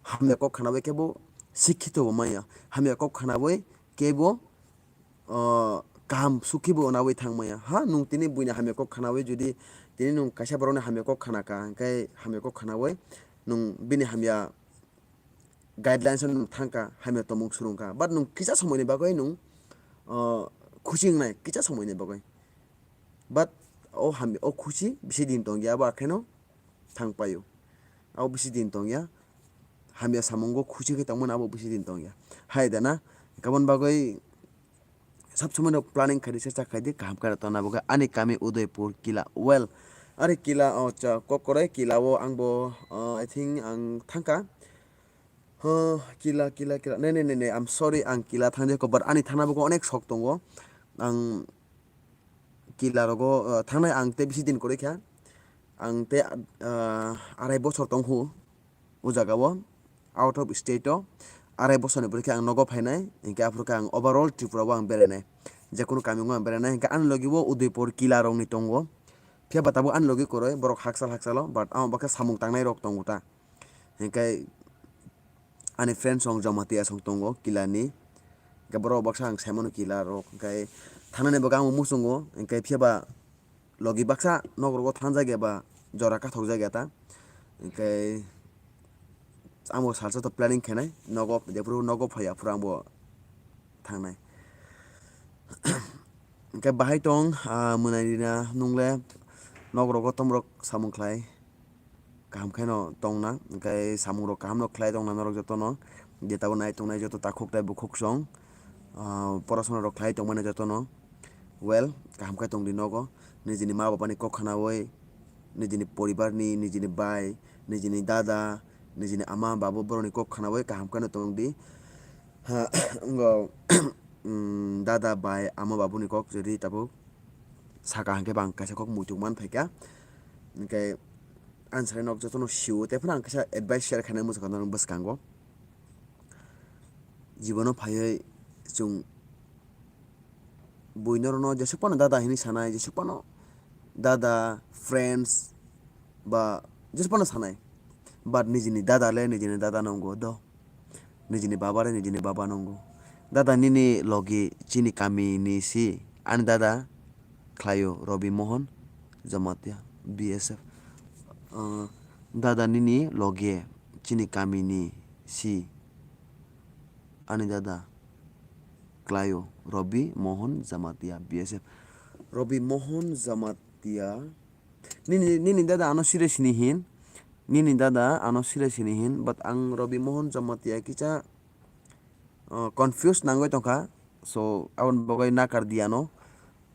Hamya kok khana bai kebo sikhito bo maya. Hamya kok khana bai kebo, o, kaham sukhi bo nawi thang maya. Ha, nung tini buini hamya kok khanawi jodi tini nung kaisa borokni hamya kok khana ka, hinkhe hamya kok khanawi nung bini hamya guidelines o nung thang ka, hamya tongmung surung ka. But nung kisa somoi ni bagwi nung, o, khusi wngnai, kisa somoi ni bagwi. But o hamya, o khusi bisi din tong ya, abo akheno thang paio. Abo bisi din tong ya. Hamya samungo khusi khe tongmani abo bisi din tong ya. Hai da na? Kabon bagwi sab somoi no planning khai di, sesa khai di, kaham khe tongna bagwi. Ani kami Udaipur Kila. Well, ari Kila, o, cha, Kokkorai Kila o ang bo, o, I think ang thangka. Huh, Kila, Kila, Kila. Ne, ne, ne, ne, I'm sorry, ang Kila thangjakho, but ani thangna bagwi onek sok tongo. Ang Kila rogo, uh, thangnai ang tei bisi din kwrwi kha. Ang tei, uh, arai bosor tong hu o jaga o, out of state o. Arai bosor ni pore khe ang nogo phainai, hinkhe aphuru khe ang overall Tripura o ang berainai. Jekunu kami o ang berainai, hinkhe ani logi o Udaipur Kila rok ni tongo. Phiya ba tabuk ani logi kwrwi, borok hakchal hakchal o, but amo bakhe samung tangnai rok tongo ta. Hinkhe ani friends rok Jamatia song tongo Kila ni. Hinkhe borok baksa ang saimano Kila rok. Hinkhe thangnani bagwi ang muchungo. Hinkhe phiya ba logi baksa nok rogo thangjak ya ba jora kathok jak ya ta. Hinkhe ang bo salsa to planning khainai nogo, jephuru nogo phai aphuru ang bo thangnai. Hinkhe bahai tong, ah, mwnai rina nungle nok rogo tomrok samung khlai. Kaham khe no tongna, hinkhe samung rok kaham no khlai tongna norok joto no, je tabuk nai tongnai joto takhuk tai bukhuk song, ah, porasona rok khlai tongmani joto no well kaham khe tong di nogo, nijini ma baba ni kok khana oi, nijini poribar ni, nijini bai, nijini dada, nijini ama babu borok ni kok khana oi kaham khe no tong di. Ha, wngkha, mm, dada bai ama babu ni kok jodi tabuk saka hinkhe bang kaisa kok muituk man phaikha. Hinkhe ang sanai nok jotono sio, tei phano ang kaisa advice share khainai muchungkha norok bwskango. Jibono phaiwi chwng bui norokno jesuk phano dada hinwi sanai, jesuk phano dada, friends ba jesuk phano sanai. But nijini dada le nijini dada nongo do. Nijini baba re nijini baba nongo. Dada nini logi chini kami ni si. Ani dada khlaio Robi Mohon Jamatia B S F. Ah, dada nini logi chini kami ni si. Ani dada khlaio Robi Mohon Jamatia B S F. Robi Mohon Jamatia. Nini, nini dada ano sire sini hin. Nini dada ano sire sini hin. But ang Robi Mohon Jamatia kisa, uh, confuse nangwi tongkha. So, aboni bagwi nakar di ano.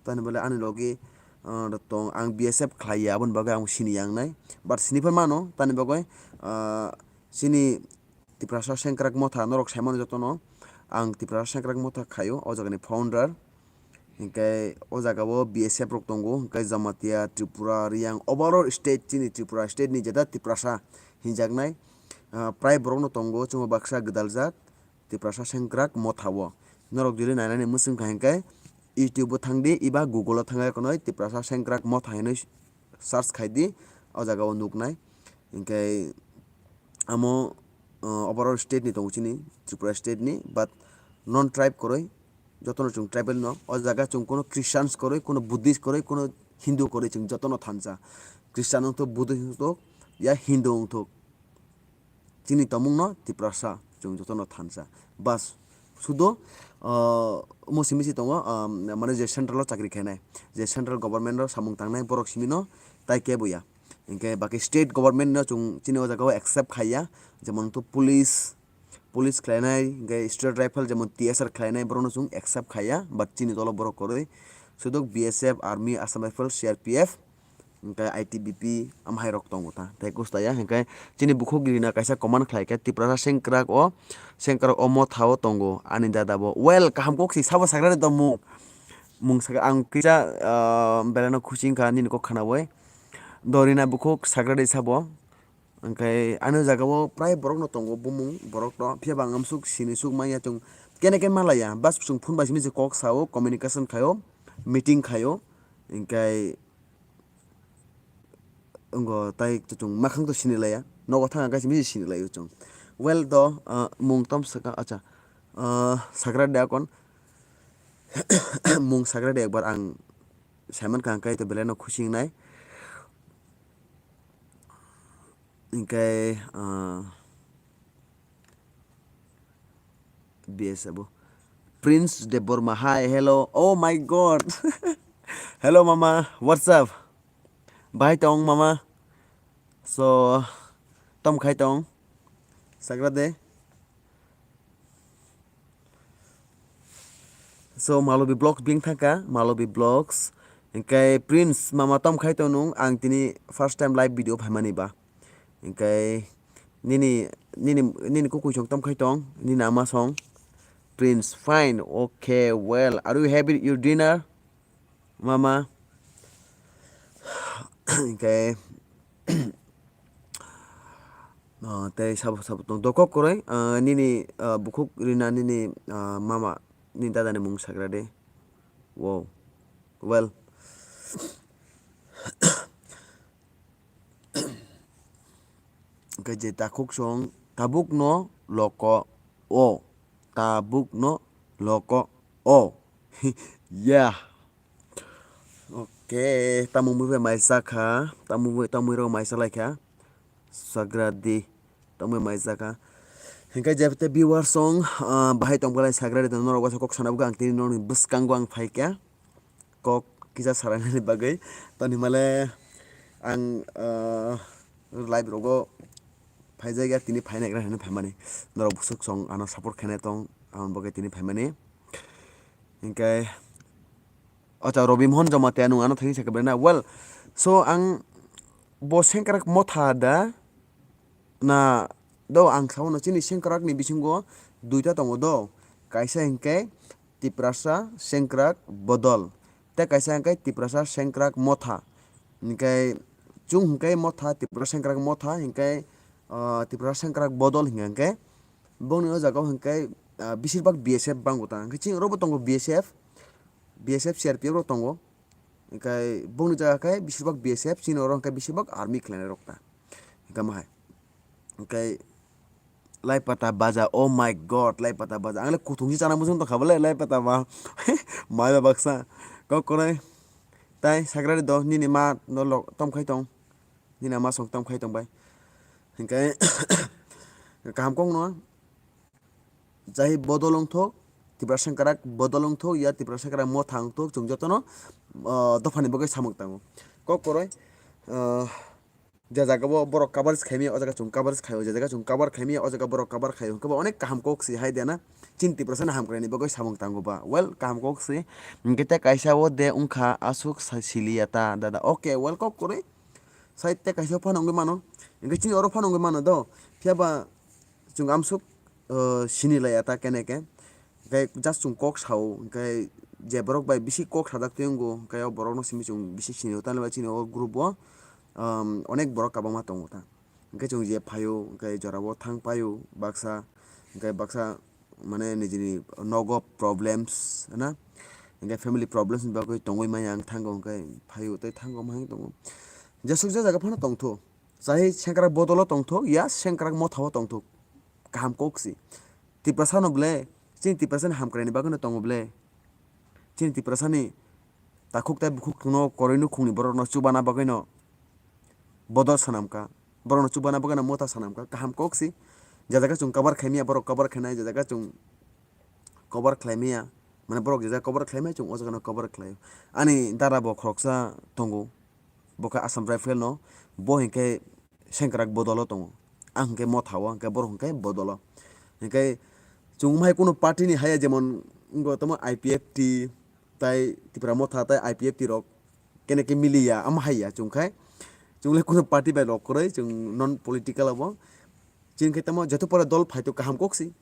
Tani bole ani logi, uh, tong ang B S F khlai ya, aboni bagwi ang sini yang nai. But sini phan mano, tani bagwi, uh, sini Tiprasa Sengkrak Motha norok saimano jotono. Ang Tiprasa Sengkrak Motha khaio, o jagani founder. Hinkhe o jaga o B S F rok tongo, hinkhe Jamatia, Tripura, Riyang, overall state chini Tripura state ni jeta Tiprasa hinjaknai, ah, prai borok no tongo, chwngno baksa gwdaljak Tiprasa Sengkrak Motha o. Norok jodi nainani mwswng kha hinkhe YouTube o thangdi, eba Google o thangwi konoi Tiprasa Sengkrak Motha hinwi search khaidi, o jaga o nuknai. Hinkhe amo, uh, overall state ni tongo chini, Tripura state ni, but non tribe kwrwi, jotono chwng tribal no. O jaga chwng kuno Christians kwrwi, kuno Buddhist kwrwi, kuno Hindu kwrwi, chwng jotono thansa. Christian wngthok, Buddhist wngthok, ya Hindu wngthok, chini tongmung no Tiprasa, chwng jotono thansa. Bas, sudo, uh, omo simi se tongo, um, mane je central o chakri khainai, je central government o samung tangnai borok simi no tai kebo ya. Hinkhe baki state government no chwng chini o jaga o accept khaiya, jemon to police, police khlainai, hinkhe state rifle jemon T S R khlainai borok no chwng accept khaiya, but chini dolo borok kwrwi sudok B S F, army, Assam Rifle, C R P F, hinkhe I T B P amhai rok tongo ta. Tei kusta ya hinkhe chini bukhuk rina kaisa command khlai khe Tiprasa Sengkrak o, Sengkrak o Motha o tongo ani dada bo. Well, kaham kok si sabo sagra de tongmung. Mung saka ang kisa, ah, belai no khusi wngkha nini kok khanawi. Dorina bukhuk sagra de sabo. Hinkhe ani o jaga o prai borok no tongo bumung borok no. Phiya ba ang amsuk sini suk manya chwng kene kene malaya. Bas chwng phone bai simi se kok sao, communication khaio, meeting khaio. Hinkhe wngkha tai chwng makhang to sini laya. Nogo thang khe simi se sini laio chwng. Well do, ah, mung tom saka, acha. Ah, sagra de akon. Mung sagra de ekbar ang saiman kha hinkhe to belai no khusi wngnai. Hinkhe, ah, B S abo. Prince Debbarma, hi, hello. Oh my God. Hello, mama. What's up? Bahai tong, mama? So, tom khai tong? Sagra de. So, Malobi Vlogs bing thangkha, Malobi Vlogs. Hinkhe Prince, mama tom khai tong nung? Ang tini first time live video phaimani ba. Hinkhe nini, nini, nini kukui song tom khai tong, nini ama song. Prince, fine, okay, well, are you having your dinner, mama? Hinkhe, ah, tei sabo sabo tong dokok kwrwi, ah, nini, ah, bukhuk rina nini, ah, mama, nini dada ni mung sagra de. Wow, well. Hinkhe je takhuk song tabuk no loko o, tabuk no loko o. Yeah. Okay, tamung bui bai mai sakha, tamung bui, tamung rok mai salai kha. Sagra di, tamung mai sakha. Hinkhe je te viewer song, ah, bahai tong belai sagra di, norok waisa kok sana bugo ang tini norokni bwskango ang phai kha. Kok kisa sarainani bagwi. Toni himale ang, ah, live rogo phaijak ya, tini phainai gra hinwi phaimani. Norok bwswk song ano support khainai tong, aboni bagwi tini phaimani. Hinkhe, acha, Robi Mohon Jamatia nwng ano thani sakha belai na. Well, so ang bo Sengkrak Motha da na do ang sao no chini Sengkrak ni bisingo duita tongo do. Kaisa hinkhe Tiprasa Sengkrak Bodol. Tei kaisa hinkhe Tiprasa Sengkrak Motha. Hinkhe chwng hinkhe Motha, Tiprasa Sengkrak Motha hinkhe, ah, Tiprasa Sengkrak Bodol hinkhe hinkhe bongni o jaga o hinkhe, ah, bisirbak B S F bango ta. Hinkhe chini oro bo tongo B S F, B S F, C R P F rok tongo. Hinkhe bongni jaga khe bisirbak B S F, chini oro hinkhe bisirbak army khlainai rok ta. Hinkhe ma hai. Hinkhe Laipata baja, oh my God, Laipata baja. Ang le kuthung si chana muchung tongkha bole, Laipata ba. Mai ba baksa. Kok korai. Tai sagra di do, nini ma no lok tom khai tong. Nini ama song tom khai tong bai. Hinkhe kaham kok no. Jai bodol wngthok, Tiprasa Sengkrak bodol wngthok, ya Tiprasa Sengkrak Motha wngthok, chwng jotono, ah, dophani bagwi samung tango. Kok korai, ah, je jaga o borok coverage khaimaya, o jaga chwng coverage khaio, je jaga chwng cover khaimaya, o jaga borok cover khaio, hwnkhe bo onek kaham kok si hai de na, chini Tiprasa ni hamkraini bagwi samung tango ba. Well, kaham kok si, hinkhe tei kaisa o de wngkha aswk sa-, siliya ta, dada. Okay, well, kok kwrwi. Side tei kaisa phano wngwi mano, hinkhe chini oro phano wngwi mano do, phiya ba chwng amswk, uh, sini laiya ta kene ke, hinkhe just chwng kok sao, hinkhe je borok bai bisi kok sajak twi wngo, hwnkhe o borokno simi chwng bisi sinio, tamni bagwi chini o group o, um, onek borok kwbangma tongo ta. Hwnkhe chwng je phaio, hwnkhe jorao thang paio baksa, hwnkhe baksa mane nijini nogo problems na, hwnkhe family problems ni bagwi tongwi manya ang thango, hwnkhe phaio tei thango ma hwn tongo. Jesuk je jaga phano tongtho, chai sengkrak bodolo tongtho, ya sengkrak mothao tongtho, kaham kok si. Tiprasa no ble, chini Tiprasa ni hamkrai ni bagwi no tongo ble. Chini Tiprasa ni takhuk tei bukhuk no koroi nukhung ni borok no chubana bagwi no bodol sanam kha. Borok no chubana bagwi no motha sanam kha. Kaham kok si. Je jaga chwng cover khai manya borok cover khai nai, je jaga chwng cover khlai manya, mane borok je jaga cover khlai manya chwng o jaga no cover khlai o. Ani dada bo khoroksa tongo. Bo khe Assam Rifle no, bo hinkhe sengkrak bodolo tongo. Ang hinkhe mothao, hinkhe borok hinkhe bodolo. Hinkhe chwng hai kunu party ni haya jemon wngkha tamo I P F T tai Tipra Motha tai I P F T rok kene khe miliya, amo haiya chwng khai. Chwng le kunu party bai rok kwrwi, chwng non political abo. Chini khe tamo joto pore dol phai to kaham kok si.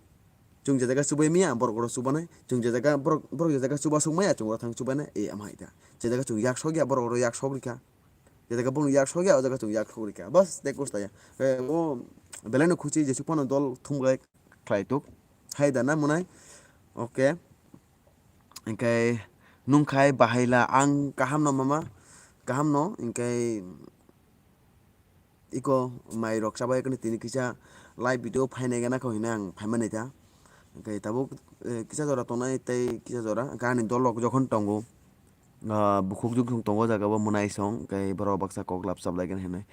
Chwng je jaga chubai manya, borok oro chubanai. Chwng je jaga borok, borok je jaga chuba sok maya, chwng oro thang chubanai. E, amo hai ta. Je jaga chwng yak sok ya, borok oro yak sok rikha. Je jaga borok yak sok ya, o jaga chwng yak sok rikha. Bas, tei kos ta ya. E, o belai no khuchi, jesuk phano dol thumglai khlai tuk. Hai da na mwnai? Okay. Hinkhe nung khai bahai la, ang kaham no mama, kaham no, hinkhe iko mai rok chabai kani tini kisa live video phainai gana kho hinui ang phaimani ta. Hinkhe tabuk, eh, kisa jora tongnai tei kisa jora hinkhe ani dol rok jokhon tongo, ah, bukhuk juk tongo o jaga o mwnai song, hinkhe borok baksa kok lab chablai gana hinui.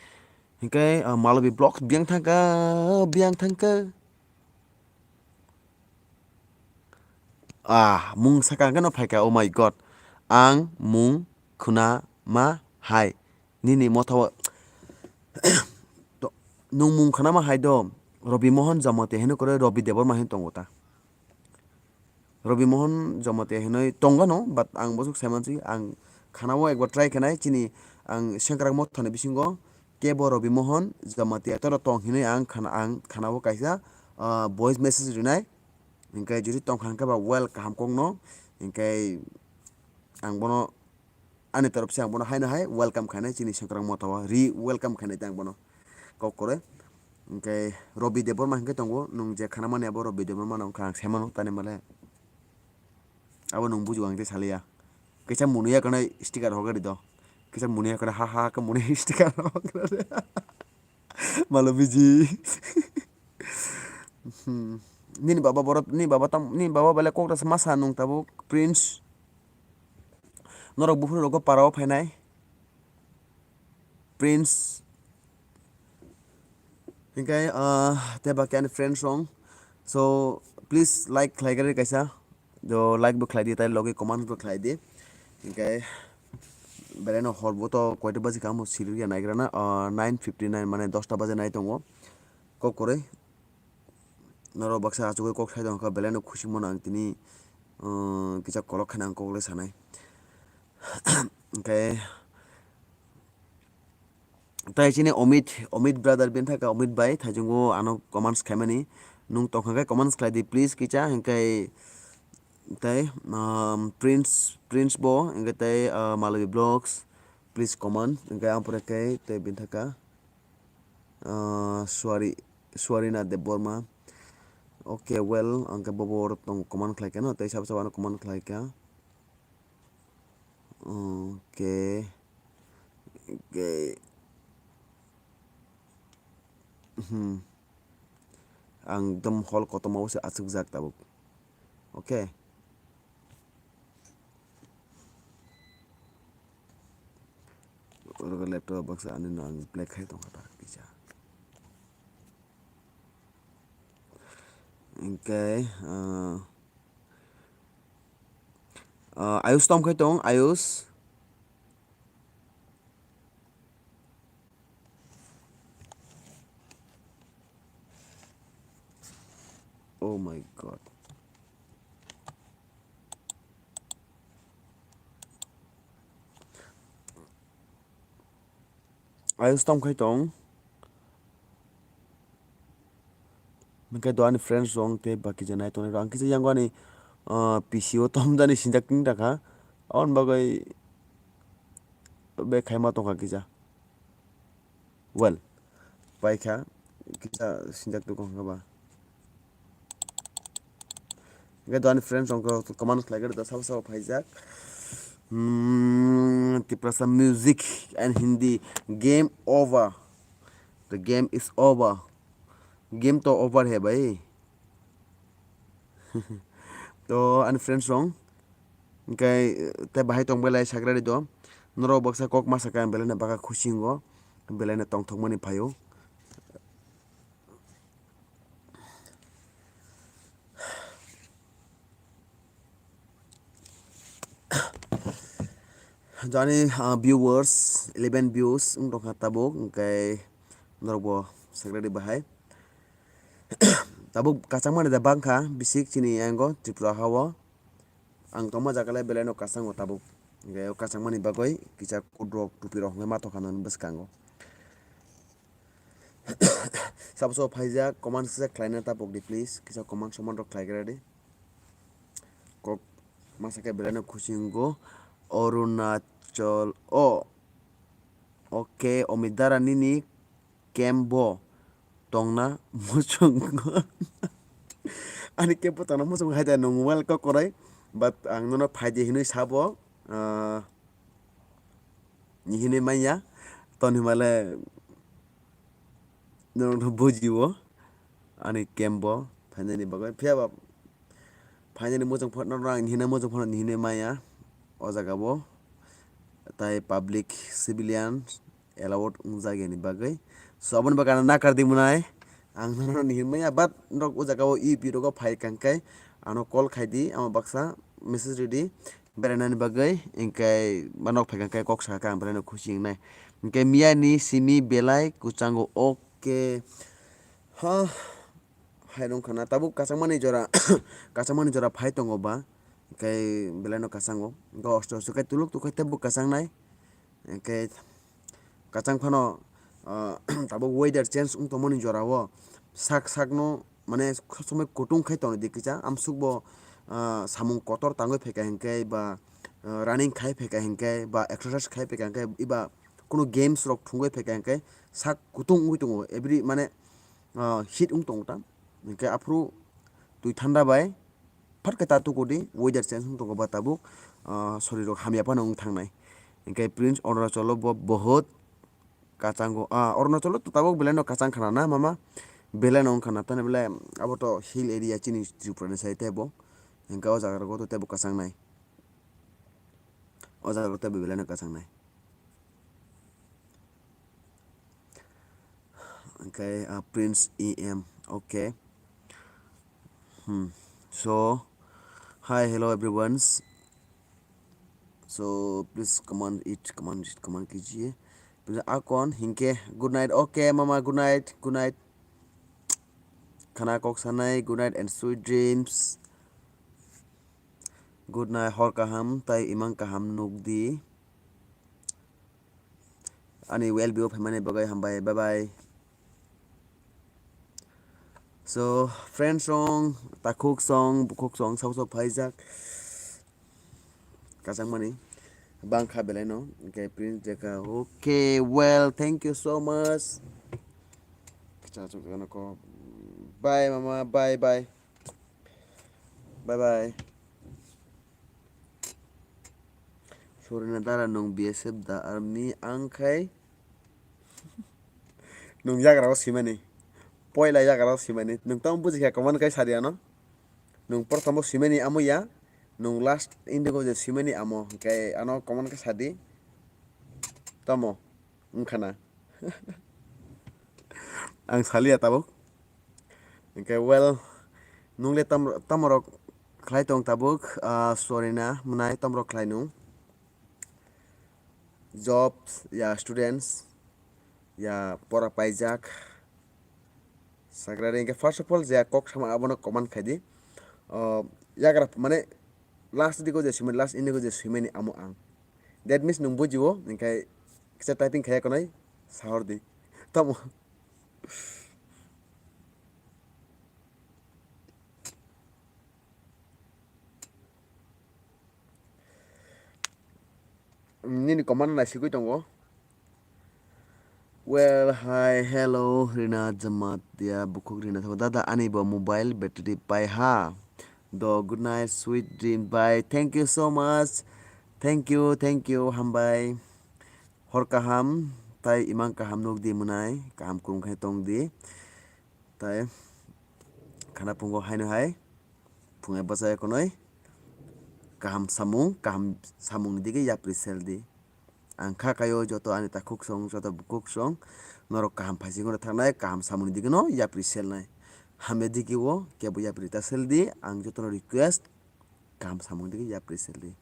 Hinkhe, ah, Malobi Vlogs biyang thangkha, biyang thangkha. Ah, mung saka hwnkhe no phaikha, oh my God. Ang mung khuna ma hai. Nini motha o, to, nung mung khuna ma hai do. Robi Mohan Jamatia hino kore Robi Debbarma hin tongo ta. Robi Mohan Jamatia hinui tongano, but ang bosok saimansi, ang khana o ekbar try khenai, chini ang sengkrak mothani bisingo kebo Robi Mohan Jamatia toro tong hinui ang khana, ang khana o kaisa, ah, voice message rinai. Hinkhe jodi tongkha hinkhe ba well kaham kokno, hinkhe ang bono ani torop se ang bono haino hai welcome khainai chini sengkrak motha o, re welcome khainai tei ang bono kok kwrwi. Hinkhe Robi Debbarma hinkhe tongo, nwng je khana mani abo Robi Debbarma no wngkha ang saimano, tani male abo nwng bujo ang tei saliya. Kisa munuya kana sticker hogari do, kisa munuya kana ha ha khe muni sticker hogari. Malo biji. Hmm. Nini baba borok, nini baba tam, nini baba belai kok da masa nung tabuk Prince. Norok buphuru rogo para o phainai. Prince. Hinkhe, ah, tei baki ani friends rong. So, please like khlai gari kaisa. Jo like bo khlai di, tai logi comment bo khlai di. Hinkhe, belai no hor bo to koita baji kamo siri ya naigra na, ah, nine fifty nine mane dosta baje nai tongo. Kok kwrwi. Norok baksa achugwi kok sai tongkha, belai no khusi mano ang tini, ah, kisa kolok khaina ang kok le sanai. Hinkhe, Tai chini Omit, Omit brother bini thaka Omit bai thaichungo ano comments khaimani. Nung tongkha khe comments khlai di please kicha, hinkhe tai, um, Prince, Prince bo, hinkhe tai, uh, Malawi Vlogs, please comment, hinkhe ang pore khe tai bini thaka, uh, Swari, Swarina Debbarma. Okay, well, hinkhe bobo oro tong comment khlai khe no, tai sabo sabo ano comment khlai kha. Okay. Okay. Hmm. Ang ekdom hol kotorma o se achukjak tabuk. Okay. Oro laptop baksa ani no ang black khai tongkha ta kisa. Okay, uh, uh, Ayush tom khai tong, Ayush. Oh my God. Ayush tom khai tong. Hingke do ani friends rok tei baki je nai tongnai rok. Ang kisa yango ani ah, P C o tomjani sinjak tini takha. Aboni bagwi be khaima tongkha kisa. Well, paikha kisa sinjak tongkha ba. Hingke doani friends rok comment khlai khe sabo sabo phaijak. Hmm, Tiprasa music and Hindi game over. The game is over. Game to over hai bhai. To ani friends rok hingke te bahai tong belai sakrari do. Norok baksa kok ma sakha ang belai no baka khusi wngo. Belai no tongthokmani phaio. Jani, ah, viewers, eleven views wng tongkha tabuk, hingke norokbo sakrari bahai. Tabuk kachangmani da bangkha, bisik chini yango Tripura hao. Ang tongma jaga le belai no kachango tabuk. Hingke o kachangmani bagwi kisa kudrok tupirok hwnwi ma tongkha nini bwskango. Sabo sabo phaijak, comment se khlaina ta pokdi please, kisa comment soman rok khlai gra di. Kok masa khe belai no khusi wngo. Arunachal, o, okay, Omidara nini camp bo tongna muchung. Ani camp bo tongna muchung hai da nung well kok korai, but ang nono phaidi hinwi sabo, ah, ni hinwi manya, ton himale norokno bujiwo ani camp bo phainani bagwi. Phiya ba phainani muchung phano norok ang ni hinwi muchung phano ni hinwi manya o jaga bo, tai public civilian allowed wngjakya ni bagwi. So aboni bagwi ano nakar di mwnai, ang norokno ni hinwi manya, but norok o jaga o U P rogo phai kha hwnkhe ano call khai di, amo baksa message ridi. Berainani bagwi, hingke ma nok phaikha khe kok sakha ang beraino khusi wngnai. Hingke miyani simi belai kwchango, okay. Ha, hai rwng khana tabuk kachangmani jora, kachangmani jora phai tongo ba, hingke belaino kachango. Hingke osto osto khe tuluk tukhai teibo kachangnai. Hingke kachang phano, ah, tabuk weather change wng tongmani jora o sak sak no mane somoi kutung khai tongo di kisa, amsuk bo, ah, samung kotor tangwi phaikha hinkhe ba, ah, running khai phaikha hinkhe ba exercise khai phaikha hinkhe eba kunu games rok thungwi phaikha hinkhe sak kutung wngwi tongo every mane, ah, heat wng tongo ta hinkhe aphuru twi thanda bai phat khe ta tuku di weather change wng tongo ba tabuk, ah, sorirok hamya phano wng thangnai hinkhe Prince Arunachal o bo bohot kachango, ah, Arunachal o to tabuk belai no kachang khana na mama, belai no wngkha na, tani belai abo to hill area chini Tripura ni side tei bo, hingke o jaga rogo to teibo kachang nai, o jaga rogo teibo belai no kachang nai. Hingke, ah, Prince E M, okay. Hmm. So, hi, hello everyone. So please comment it, comment it, comment kijiye. Please akon hinkhe good night. Okay mama, good night, good night. Khana kok sanai, good night and sweet dreams. Good night, hor kaham tai imang kaham nukdi. Ani well view phaimani bagwi hambai, bye bye. So friends song, takhuk song, bukhuk song, sabo sabo phaijak. Kachangmani bangkha belai no, okay, Prince Deka, okay, well, thank you so much. Bye mama, bye bye. Bye bye. Sorry na dara, nung B S F da army ang khai. Nung yagra o simani. Poila yagra o simani. Nung tamo buji kha comment kai sadi ano. Nung prothom o simani amo ya. Nung last indigo je simani amo. Kai ano comment kai sadi. Tamo. Wngkha na. Ang saliya tabuk. Hingke well, nungle tam-, tamorok khlai tong tabuk, ah, sorry na, mwnai tamorok khlai nung. Jobs, ya students, ya pora paijak. Sagrari hingke first of all, je kok sama abono comment khai di. Oh, yagra mane last digo je swimani, last indigo je swimani amo ang. That means nung bujiwo, hingke kisa typing khaya konai, sahor di. Tamo. nini comment no naisigwi tongo. Well, hi, hello, Rina Jamatia, bukhuk Rina thago, dada, ani bo mobile battery pai ha. Do, good night, sweet dream, bye. Thank you so much. Thank you, thank you, hambai. Hor kaham, tai imang kaham nuk di mwnai, kaham kung khai tong di. Tai khana pungo haino hai, phungai bachai konoi, kaham samung, kaham samung ni dige yapri sel di. Ang kha kaio joto ani takhuk song, joto bukhuk song, norok kaham phaising no thangnai, kaham samung ni dige no yapri sel nai. Hamya digi o kebo yapri ta sel di, ang joto no request, kaham samung digi yapri sel di.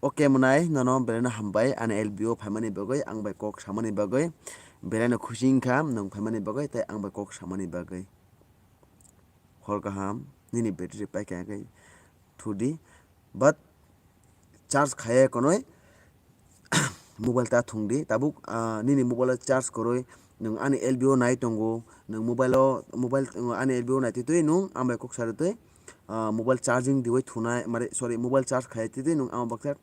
Okay mwnai, nono belai no hambai, ani L B O phaimani bagwi, ang bai kok samani bagwi, belai no khusi wngkha, nwng phaimani bagwi, tei ang bai kok samani bagwi. Hor kaham, nini battery paikha khe thudi, but charge khaiya konoi, mobile ta thung di, tabuk, ah, nini mobile o charge kwrwi, nwng ani L B O nai tongo, nwng mobile o, mobile, ani L B O nai twi twi nwng ang bai kok sa twi twi, ah, mobile charging diwi thunai, mare, sorry, mobile charge khaiya twi twi nwng ang baksa,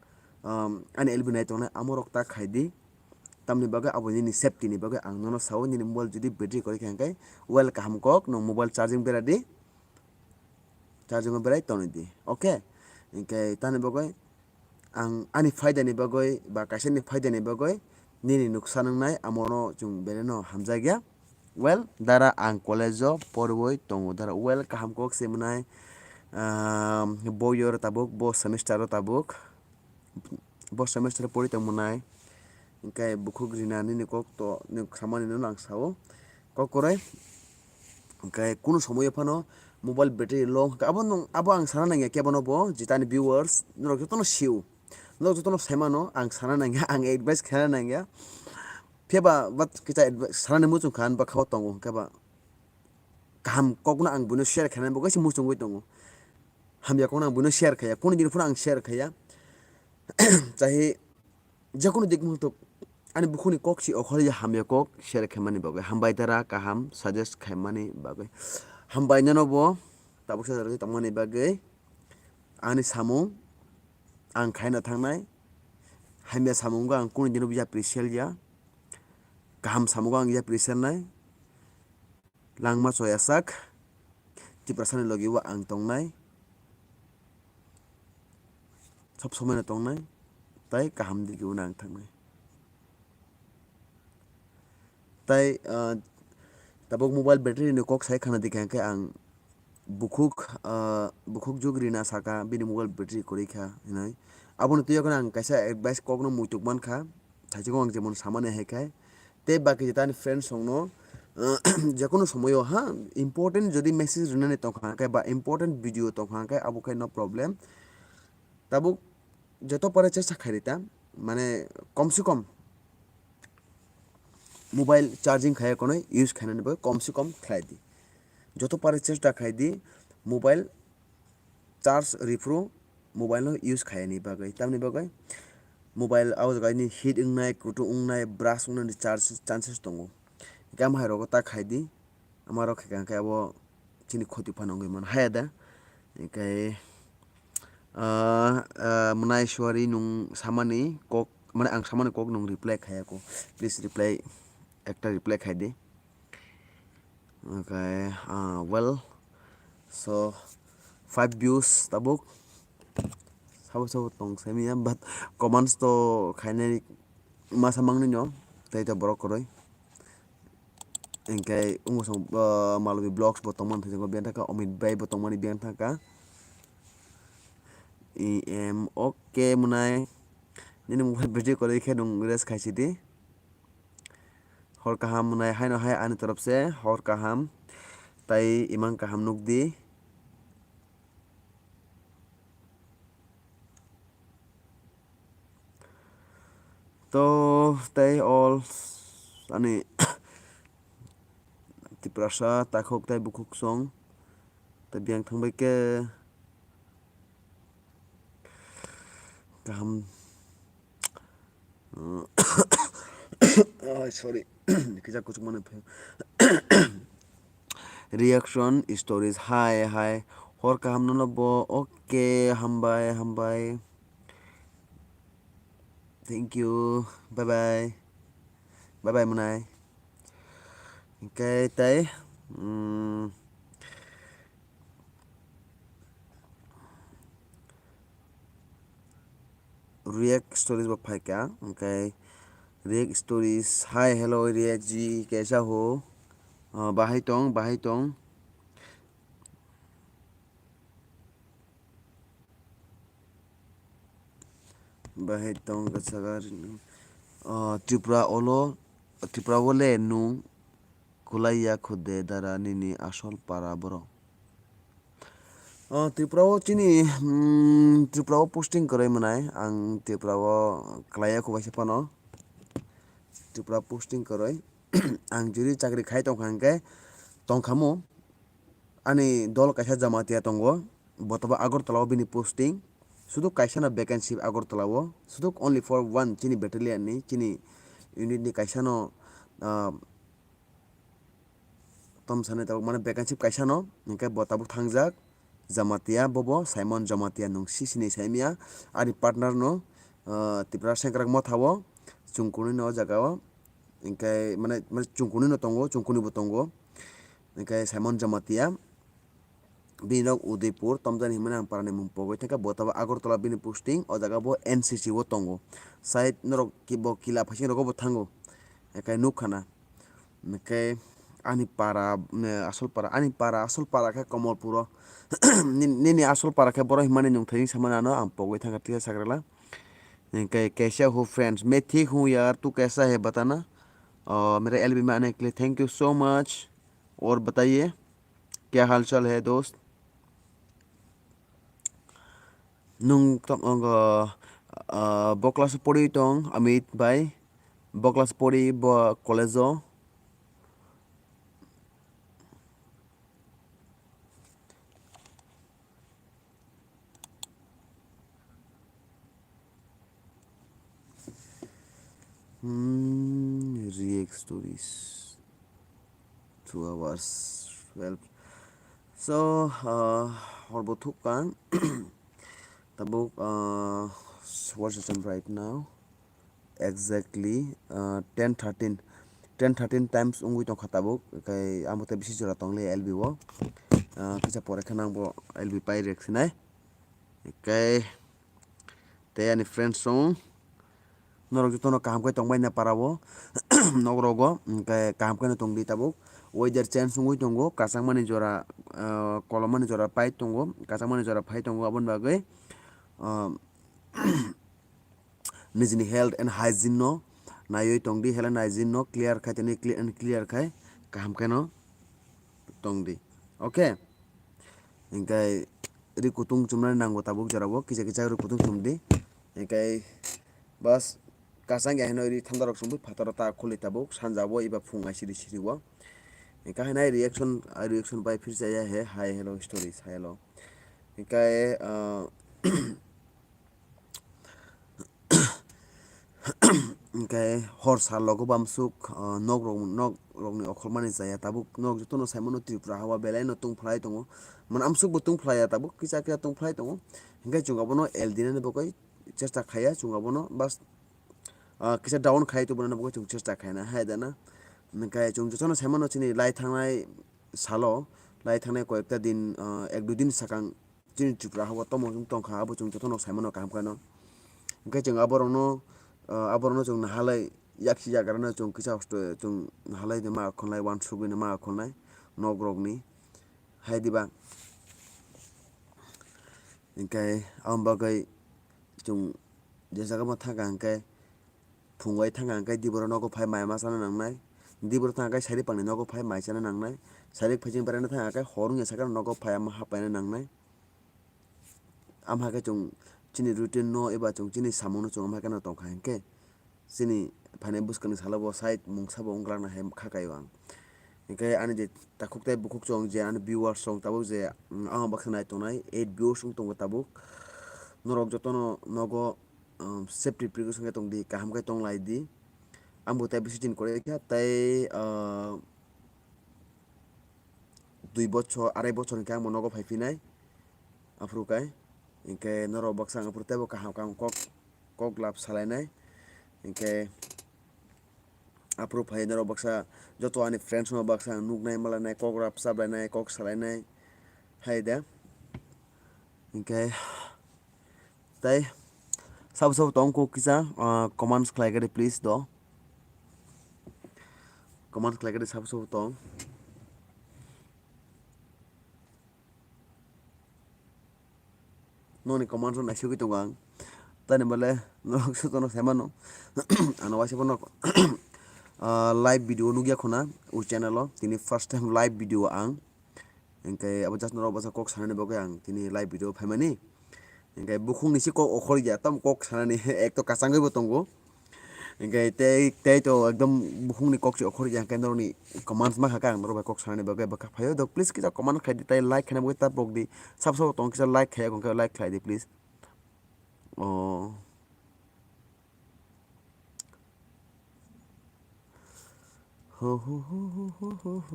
um, ani L B O nai tongnai, amo rok ta khai di. Tamni bagwi abo nini safety ni bagwi ang nono sao, nini mobile jodi battery kwrwi kha hwnkhe, well kaham kok, nwng mobile charging bera di, charging o berai tonwi di, okay? Hinkhe tamni bagwi ang ani phaida ni bagwi ba kaisa ni phaida ni bagwi nini nuksa nwngnai, amo no chwng belai no hamjakya. Well, dara ang college o porwi tongo, dara well kaham kok se mwnai, ah, bo year o tabuk, bo semester o tabuk. Bo semester pori tong mwnai. Hinkhe bukhuk Rina nini kok to, nini samani no ang sao. Kok kwrwi. Hinkhe kunu somoyo phano mobile battery low hwnkhe abo nwng, abo ang sana nangya kebono bo, jitani viewers, norok jotono sio. Norok jotono saimano ang sana nangya, ang advice khana nangya. Phiya ba, but kisa advice sanani muchung kha, ani bwkha o tongo hwnkhe ba. Kaham kokno ang buino share khainani bo kaisa muchungwi tongo. Hamya kokno ang buino share khaiya, kunu din phano ang share khaiya. Chahi jekunu dik muhurtok ani bukhukni kok si okhorya hamya kok share khaimani bagwi. Hambai dara kaham suggest khaimani bagwi. Hambai nono bo tabuk sa tongmani bagwi. Ani samung ang khaina thangnai. Hamya samungo ang kunu dino yapri selya. Kaham samungo ang yapri selnai. Langma choyasak, Tiprasani logi o ang tongnai, sob somoino tongnai, tai kaham digi o nang thangnai. Tai, ah, tabuk mobile battery ni kok sai khana dikha hwnkhe ang bukhuk, ah, bukhuk jug Rina saka bini mobile battery kwrwi kha hinwi. Aboni twiwi ang kaisa advice kokno muituk mankha, thaichukgo ang jemon samani hai khai. Tei baki jeta ani friends rokno, ah, jekunu somoyo ha important jodi message rinani tongkha khe ba important video tongkha khe abo khe no problem. Tabuk joto pore chesta khairita, mane kom se kom mobile charging khaiya konwi use khainani bagwi kom se kom khlai di. Joto pore chesta khai di mobile charge riphuru mobile no use khaiyani bagwi. Tamni bagwi mobile abo jaga ni heat wngnai, kutung wngnai, brush wngnani charge chances tongo. Hingkhe amo hai rogo ta khai di. Amo rok khe hingkhe abo chini khoti phano wngwi mano haya da. Hingkhe, ah, ah, mwnai suari nwng samani kok, mane ang samani kok nwng reply khaiya ko. Please reply, ekta reply khai di. Okay, ah, well, so five views tabuk. Sabo sabo tong semiya, but comments to khainai masa mangni no, tei to borok kwrwi. Hingkhe ungo song, ah, Malobi Vlogs bo tongmani thangka, biyang thangka, Omit Bhai bo tongmani biyang thangka. E M, okay, mwnai. Nini mobile battery kwrwi khe nwng rest khaisidi. Hor kaham mwnai haino hai ani torop se hor kaham tai imang kaham nukdi. To tei all ani Tiprasa takhuk tei bukhuk song tei biyang thangbai khe kaham. Ai, sorry. Kisa kuchuk mano phe. Reaction stories. Hi, hi. Hor kaham nono bo. Okay, hambai, hambai. Thank you. Bye bye. Bye bye, Munai. Hingke tei, mm, React Stories bo phaikha, hingke React Stories, hi, hello, React ji, kaisa ho? Ah, bahai tong, bahai tong. Bahai tong kachagar, ah, Tripura olo, Tripura o le nung kulai ya khude dara nini asol para borok. Ah, Tripura o chini, mm, Tripura o posting kwrwi mwnai, ang Tripura o kwlai ya khubaisa phano. Tripura posting kwrwi. Ang jodi chakri khai tongkha hwnkhe tongkhamu. Ani dol kaisa Jamatia tongo, botoba Agartala o bini posting, suduk kaisa no vacancy Agartala o, suduk only for one chini battalion ni, chini unit ni kaisa no, ah, tom sanai tabuk mane vacancy kaisa no, hingke bo tabuk thangjak Jamatia, bobo Simon Jamatia nung si sini saimia, ani partner no, ah, Tipra Sengkrak Motha o, chungkuni no o jaga o, hingke mane, mane chungkuni no tongo, chungkuni bo tongo, hingke Simon Jamatia. Bini nok Udaipur, tomjani hinmani ang parani mung pogwi thangkha, bo tabuk Agartala bini posting, o jaga bo N C C o tongo. Side norok ki-, bo kila phaising rogo bo thango, hingke nukha na. Hingke ani para, mm, asol para, ani para, asol para khe Komolpuro. Nin-, nini asol para khe boro hinmani nungthai wngsamani ano ang pogwi thangkha tisa sakrala. Hingke kaisa hu friends, "Main thik hu yaar, tu kaisa hai batana?" Oh, mere L B mane kle, thank you so much. Aur bataiye. Kya hal chal hai dost? Nung tong, ah, bo class o pori tong, Amit bhai? Bo class pori, bo college o? Hmm, React Stories. Two hours twelve. So, uh, hor bo thuk kang. Tabuk, uh, what's the time right now? Exactly, uh, ten thirteen. Ten thirteen times wngwi tongkha tabuk. Kai amo tei bisi jora tongle L B o. Uh, kisa pore khe nang bo L B pai rek sinai. Hingke tei ani friends rok, norok jotono kaham khe tongbai na para o, nok rogo, hingke kaham khe no tongdi tabuk. Weather change wngwi tongo, kwchangmani jora, ah, kolomani jora pai tongo, kwchangmani jora phai tongo, aboni bagwi, ah, nijini health and hygiene no naiwi tongdi, health and hygiene no clear khai tini, clear and clear khai kaham khe no tongdi. Okay. Hingke ri kutung chumnani nango tabuk jorabo, kisa kisa ri kutung chumdi. Hingke bas kasang ya hino ri thanda rok chumui phataro ta khuli tabuk sanja o eba phung ai siri siri o. Hingke hainai reaction, reaction bai phirsa ya he, hi, hello, stories, hi, hello. Hingke, ah, Hingke hor sal rogo bo amsuk, ah, nok rok, nok rokni okhormani chaya tabuk nok jotono saimano Tripura ha o belai no tungphlai tongo. Mane amsuk bo tungphlai ya tabuk kisa kisa tungphlai tongo. Hingke chwng abono L D nani bagwi chesta khaiya chwng abono bas, ah, kisa down khai tongmani bagwi chwng chesta khaina hai dana. Hingke chwng jotono saimano chini lai thangnai salo, lai thangnai koyekta din, ah, ek dui din sakang chini Tripura ha o tamo wng tongkha, abo chwng jotono saimano kaham kheno. Hingke chwng aborokno, ah, aborokno chwng nahalai yaksi yagrano chwng kisa hosto chwng nahalai de ma khonlai wansugwi ma khonlai nok rokni hai diba. Hingke aboni bagwi chwng je jaga ma thangkha hingke phung bai thangkha hingke diboro nogo phai mai ma chana nangnai. Diboro thangkha hingke sari pangni nogo phai mai chana nangnai. Sari phaising berana thangkha hingke hor wngya sakha nogo phai ma hapaina nangnai. Amha khe chwng chini routine no eba chwng chini samung no chwng amha kheno tongkha hinkhe chini phainai bwskangni salo bo side mungsa bo wngkha na hai kha kaio ang. Hinkhe ani je takhuk tei bukhuk chwng je ani viewers chwng tabuk je, mm, ang baksa nai tongnai eight viewers wng tongo tabuk. Norok jotono nogo, um, safety precaution khe tongdi, kaham khe tonglaidi. Ang bo tei bisi chini kwrwi kha tei, uh, dui bochor, arai bochor hinkhe ang bo nogo phai phinai. Aphuru kai, hinkhe norok baksa ang aphuru teibo kaham kaham kok, kok lab salainai. Hinkhe aphuru phai norok baksa joto ani friends no baksa ang nuknai malainai kok rap sablainai kok salainai hai da. Hinkhe tai sabo sabo tong kok kisa, ah, comments khlai kari please do. Comments khlai kari sabo sabo tong. Noni comments no naisugwi tongo ang. Tani bole norok jotono sai mano. Ano waisa bono, ah, live video nukya khuna o channel o. Tini first time live video ang. Hinkhe abo just norok bwsa kok sanani bagwi ang tini live video phaimani. Hinkhe bukhungni se kok okhorya, tamo kok sanani ek to kachangwi bo tongo. Hinkhe tei, tei to ekdom bukhungni kok se okhorya, hinkhe norokni comments mankha khe ang norok bai kok sanani bagwi bwkha phaio. Dok please kisa comment khai di, tei like khaina bagwi ta pok di. Sab sabo tong kisa like khaiya, hinkhe like khlai di please. Oh. Ho, ho, ho.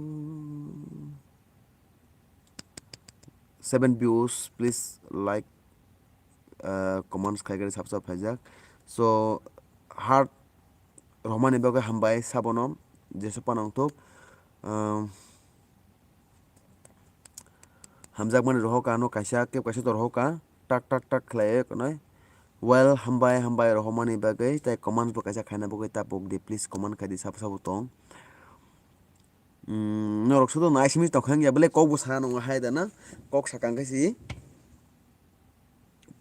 Seven views, please like, uh, comments khai kari sab sab phaijak. So, heart romani bagwi hambai sabono, jesu panang thuk. Um, Hamjakmani rohorka ano kaisa, kebo kaisa to rohorka, tak, tak, tak khlaiwi konoi. Well, hambai, hambai rohormani bagwi, tei comments bo kaisa khaina bagwi ta pok di, please comment khai di, sabo sabo tong. Mm, norok sodo nai simi tongkha wngya, belai kok bo sana nangya hai da na, kok sakang khe si,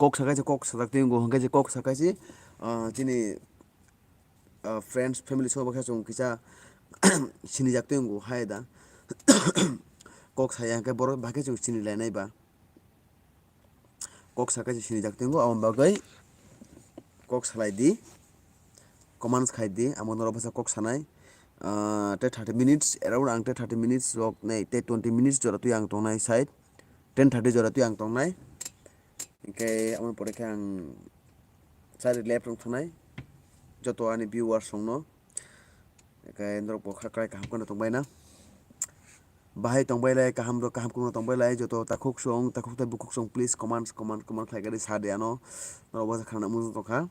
kok sakai se kok sajak twi wngo, hwnkhe se kok sakai se, ah, chini, ah, friends, family song baksa chwng kisa sinijak twi wngo hai da. Kok saya hwnkhe borok bahai khe chwng sinilainai ba. Kok sakai se sinijak twi wngo, aboni bagwi kok salai di, comments khai di, amo norok bwsa kok sanai. Ah, tei thirty minutes, around ang tei thirty minutes rok nei, tei twenty minutes jora twi ang tongnai side, ten thirty jora twi ang tongnai. Hinkhe aboni pore khe ang sari left rok thanai joto ani viewers rokno. Hinkhe norok bo kha-, khlai kaham kheno tongbaina. Bahai tongbailai kaham rok kaham kheno tongbailai joto takhuk song, takhuk tei bukhuk song, please comments, comment, comment khlai kari sa de ano. Norok bo khana mung tongkha.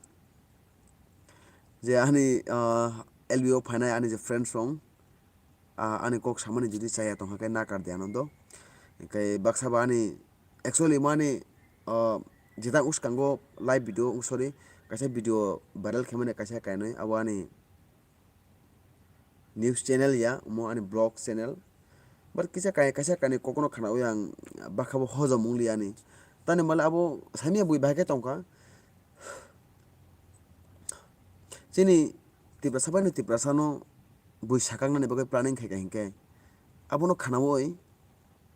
Je ani, ah, L B O phainai ani je friends rok, ah, ani kok samani jodi chaya tongkha khe nakar di ano do. Hinkhe baksa ba ani, actually mo ani, ah, jeta uskango live video, sorry, kaisa video viral khaimani kaisa kainwi abo ani news channel ya, omo ani vlog channel. But kisa kai-, kaisa kainwi kokno khnaui ang bakha bo hojom wng li ani. Tani male abo saimya bui bahai khe tongkha. Chini Tiprasa bai no Tiprasa no bui sakang nani bagwi planning khai kha hinkhe abono khnaui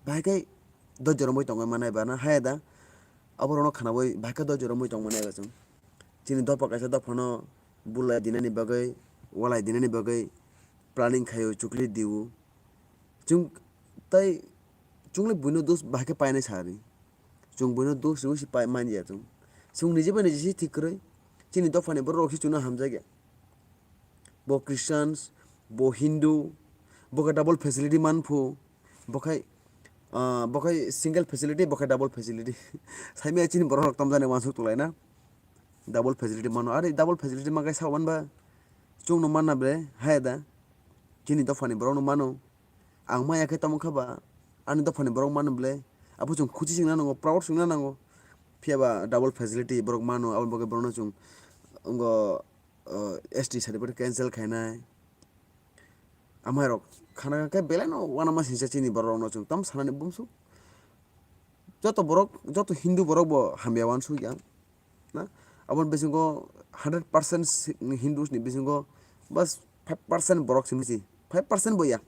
bahai khe dojor romwi tongwi manai ba na haya da. Aborokno khnaui bahai khe dojor romwi tong manai ba chwng. Chini dopha kaisa dophano bulai dinani bagwi, walai dinani bagwi planning khaio, chukli diu. Chwng tai chwngno buino dos bahai khe painai sari. Chwng buino dos riui se pai manya chwng. Chwng nije bai nije se thik kwrwi. Chini dophani borok rok se chwngno hamjakya. Bo Christians, bo Hindu, bo khe double facility manphu, bo khai, ah, bo khai single facility, bo khai double facility. Saimaya chini borok rok tamjani uansuk tonglaina. Double facility mano. Are double facility mankhai sa uanba chwngno manna ble, haya da? Chini dophani borokno mano. Ang maya khe tamo kha ba, ani dophani borok mano ble. Abo chwng khuchi singna nango, proud singna nango. Phiya ba double facility borok mano, aboni bagwi borokno chwng wngo, uh, S T certificate cancel khainai. Amai rok khana khe belai no uanama singcha chini borok rokno chwng tam sanani bumsu. Joto borok, joto Hindu borok bo hamya uansuk ya. Na? Aboni bisingo hundred percent si-, Hindus ni bisingo bas five percent borok simi si. Five percent bo ya.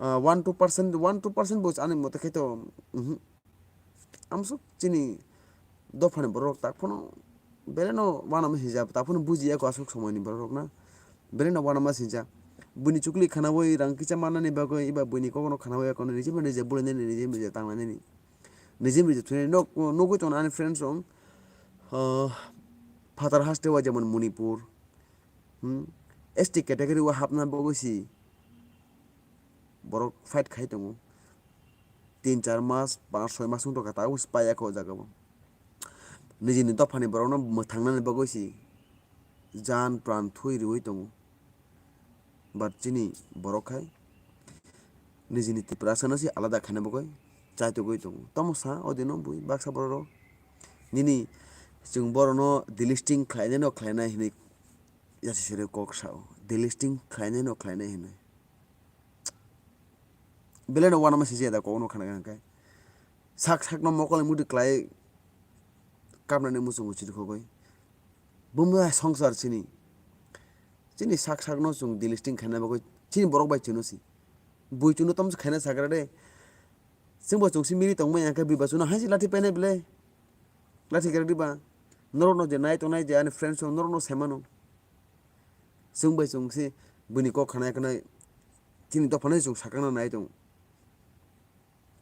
Ah, one two percent, one two percent bo ani mote khe to, mhm. Amsuk chini dophani borok tak phano belai no uanama singcha, tak phano bujiya ko aswk somoi ni borok rok na. Belai no uanama singcha. Buini chukli khanaui rang kisa mannani bagwi eba buini kokno khanaui ya kono niji mani je bulainani niji mani je tanglainani. Niji mani je thunani nok nugui tongo ani friends rok. Ah, phatar haste o jemon Manipur. Hmm? S T category o hapna bagwi si borok fight khai tongo. Tin char mas, panch soi mas wng tongkha, tabuk se paiya khe o jaga o. Nijini dophani borokno mwthangnani bagwi se jan pran thui riui tongo. But chini borok khai nijini Tiprasano se alada khaina bagwi chaitugwi tongo. Tamo sa o dino bui baksa borok rok nini chwng borokno delisting khlainai no khlainai hinwi yasi sere kok sao. Delisting khlainai no khlainai hinwi. Belai no uanama sijaya da kokno khana hwnkhe. Sak sakno mokol ni muitu kwlai kapnani muchungo chirikhogwi. Bumung hai songsar chini. Chini sak sakno chwng delisting khaina bagwi chini borok bai chwngno si. Bui chwngno tomsa khaina sagra de. Chwngbo chwngsi miri tongmani hwnkhe bui ba chwngno haisi lathi painai belai. Lathi khe rwdi ba. Norokno je nai tongnai je ani friends rok norokno sai mano. Chwng bai chwng se buini kok khana yaknai chini dophano chwng sakangna nai tongo.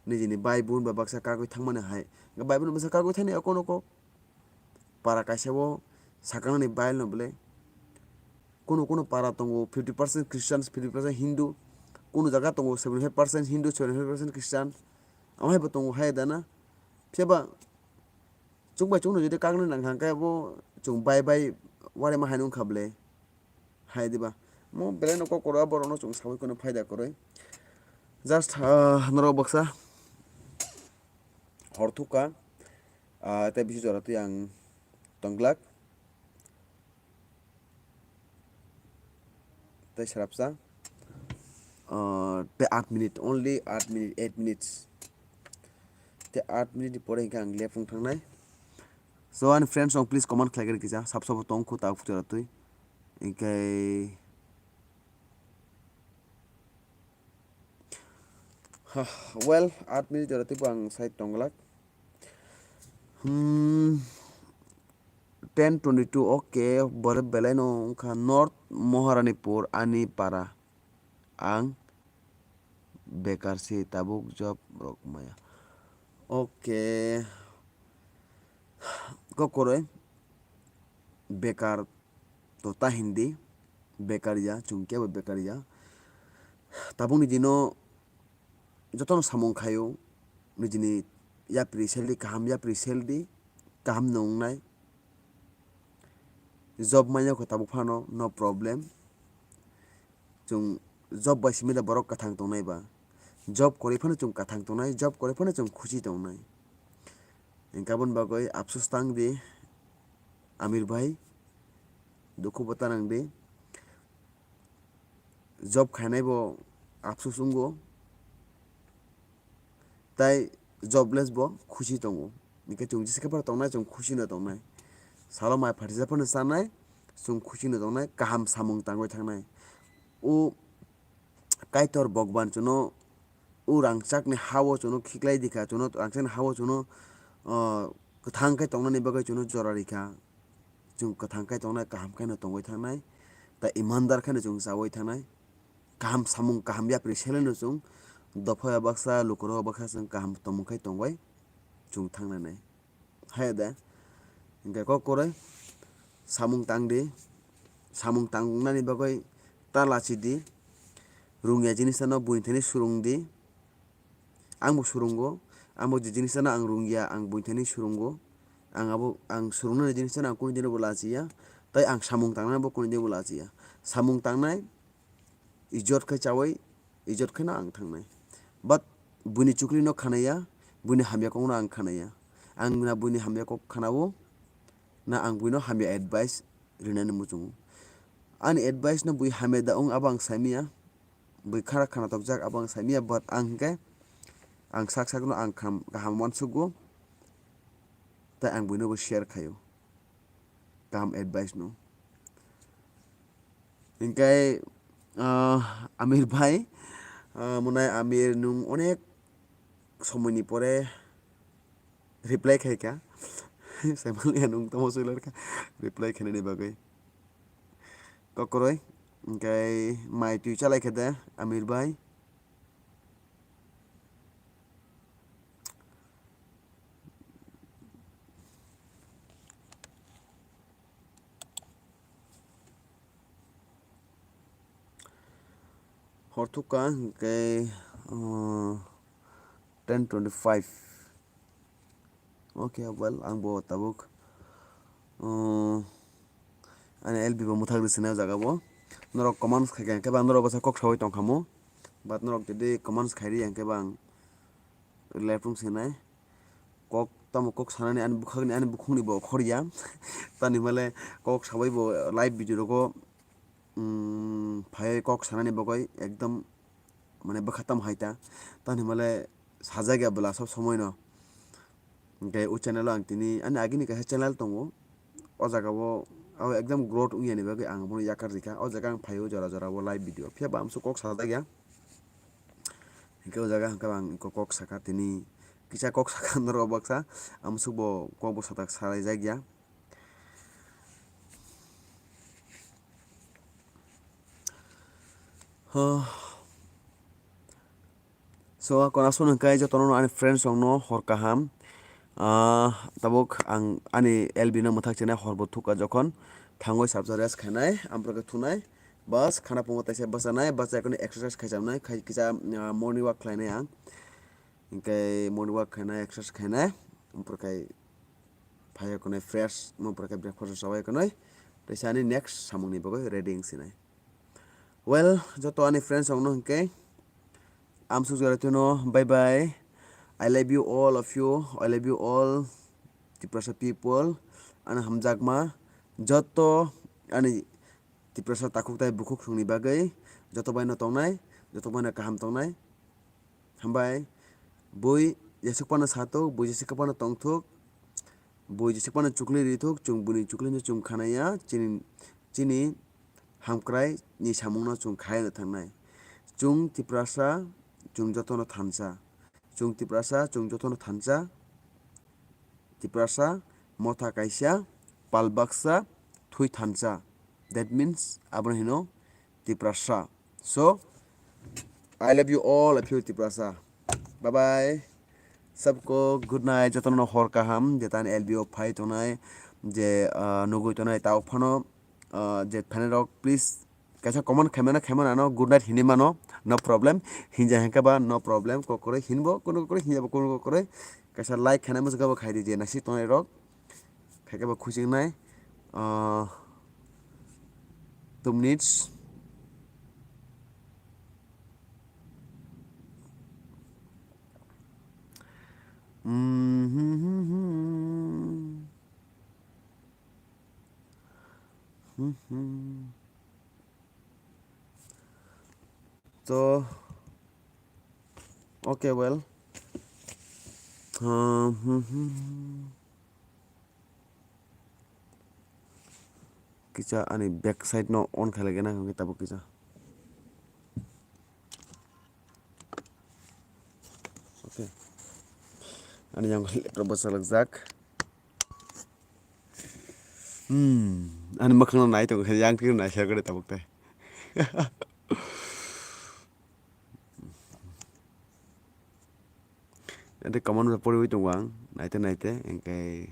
Nijini bai bun ba baksa kagwi thangmani hai. Bai bun baksa kagwi thani oko noko. Para kaisa o sakangni bai no belai. Kunu kunu para tongo fifty percent Christian, fifty percent Hindu. Kunu jaga tongo seventy five percent Hindu, seventy five percent Christian. Amo hai bo tongo hai dana. Phiya ba chwng bai chwngno jodi kagna nang kha khe bo chwng bai bai uanaima hai nung kha ble. Hai diba? Mo belai no kokoro borok no chwng sawi kono phaida kwrwi. Just, ah, norok baksa hor thukha, ah, tei bisi jora twi ang tongglak. Tei srapsa, ah, tei aat minute, only aat minute, eight minutes. Tei aat minute ni pore hwnkhe ang left wng thangnai. So, ani friends rok, please comment khlai khe kisa, sab sabo tong khu ta jora twi. Hwnkhe, ha, well, aat minute jora twi bo ang side tong glak. Hmm, ten twenty two, okay, bore belai no wngkha North Moharanipur ani para. Ang bekar se tabuk job rok maya. Okay. Kokoroi bekar to ta hindi, bekar ya, chwng kebo bekar ya. Tabukni dino jotono samung khaio, nijini yapri seldi, kaham yapri seldi, kaham no wngnai. Job manya kho tabuk phano, no problem. Chwng job bai simi da borok kwthang tongnai ba. Job kwrwi phano chwng kwthang tongnai, job kwrwi phano chwng khusi tongnai. Hwnkhe aboni bagwi apsus tang di, Amir bhai, dukhu bo ta nang di. Job khainai bo apsus wngo, tai jobless bo khusi tongo. Hwnkhe chwng jesa khe phano tongnai, chwng khusi no tongnai. Salo mai phatisa phano chanai, chwng khusi no tongnai, kaham samung tangwi thangnai. O Kaitor Bhagwan chwngno o rangchakni ha-o chwngno khiklai di kha, chwngno rangchakni ha-o chwngno, ah, kwthang khe tongnani bagwi chwngno jora ri kha. Chwng kwthang khe tongnai, kaham khe no tongwi thangnai, tei imandar khe no chwng chawi thangnai. Kaham samung, kaham yapri seleno chwng dopha baksa, lukurok baksa chwng kaham tongmung khe tongwi chwng thangnanai. Haya da? Hwnkhe kok kwrwi samung tang di, samung tangnani bagwi ta lachi di, rungya jinisano buini thani surung di. Ang bo surungo, ang bo je jinisano ang rungya, ang buini thani surungo. Ang abo, ang surungnani jinisano ang kunu dino bo lachiya, tei ang samung tangnani bo kunu dino bo lachiya. Samung tangnai, ijot khe chawi, ijot kheno ang thangnai. But buini chukli no khanaya, buini hamya kok no ang khanaya. Ang na buini hamya kok khanao, na ang buino hamya advice rinani muchungo. Ani advice no bui hamya da wng abo ang saimanya, bui khara khana tokjak abo ang saimanya, but ang hwnkhe ang sak sak no ang kham-, kaham uansugo, tei ang buino bo share khaio kaham advice no. Hingkai, ah, Amir bhai, ah, monai Amir, nwng onek somoini pore reply khaikha. Saimanliya nwng tamo swilai kha reply khainani bagwi. Kokroi, hingkai mai twi chalai kha de, Amir bhai. Hor thukha hwnkhe, uh, ten twenty five. Okay, well, ang bo tabuk, uh, ani L B bo mwthak rw sinai o jaga bo. Norok comments khai khe, hwnkhe ba norok bwsa kok saui tong khamu. But norok jodi comments khai ri ya hwnkhe ba ang reply phung sinai. Kok tamo kok sanani ani bukhakni ani bukhukni bo khor ya. Tani hwnba le kok saui bo live video rogo, um, phai kok sanani bagwi ekdom mane bwkha tamo hai ta. Tani hwnba le sajak ya bwla sob somoi no. Hwnkhe o channel o ang tini ani agini kaisa channel tongo. O jaga o abo ekdom growth wngya ni bagwi ang bono yakar rikha. O jaga ang phai o jora jora o live video. Phiya bo amsuk kok sajak ya. Hwnkhe o jaga hwnkhe ang kok, kok saka tini kisa kok saka norok baksa amsuk bo kok bo satak salai jak ya. Huh. So, konason hwnkhe jotono ani friends rokno hor kaham. Ah, tabuk ang ani L B no mwthak chinai hor bo thukha jokhon thangwi sabsa rest khainai, amprokhe thunai. Bas khana pungo taisa bachanai, bachai kono exercise khaijamnai, khai kisa, ah, morning walk khlainai ang. Hwnkhe morning walk khainai, exercise khainai, amprokhe phai kono fresh, amprokhe breakfast chawai kono. Taisa ani next samungni bagwi ready wngsinai. Well, joto ani friends rokno hwnkhe amsuk jora tino, bye bye. I love you all of you. I love you all Tiprasa people. Ani hamjakma joto ani Tiprasa takhuk tai bukhuk songni bagwi joto bai no tongnai, joto bai no kaham tongnai. Hambai, bui jesuk phano sathuk, bui jesuk phano tongthuk, bui jesuk phano chukli rithuk, chwng buni chukli no chwng khanaya, chini, chini hamkrai ni samung no chwng khai no thangnai. Chwng Tiprasa, chwng joto no thansa. Chwng Tiprasa, chwng joto no thansa. Tiprasa, motha kaisa, pal baksa, thwi thansa. That means, abono hino Tiprasa. So, I love you all of you Tiprasa. Bye bye. Sabko good night. Jotono hor kaham. Jetan L B o phai tongnai, je, ah, nugui tongnai, tao phano, ah, je phainai rok, please, kaisa comment khaimano, khaimano ano good night hinwi mano, no problem. Hinja hwnkhe ba no problem, kokroi hinbo, kuno kokroi hinjabo, kuno kokroi. Kaisa like khainai muchungkha bo khaidi je naisik tongnai rok. Khaikhe bo khusingnai, ah, two minutes. To, okay, well. Kisa ani back side no on khailai gana hwnkhe tabuk kisa. Okay. Ani yang laptop bwsa lakjak. Hmm. Ani mwkhang no nai tongo khe yang khe nai sa gari tabuk tai. Ante comment rok poriwi tongo ang, naite naite, hwnkhe.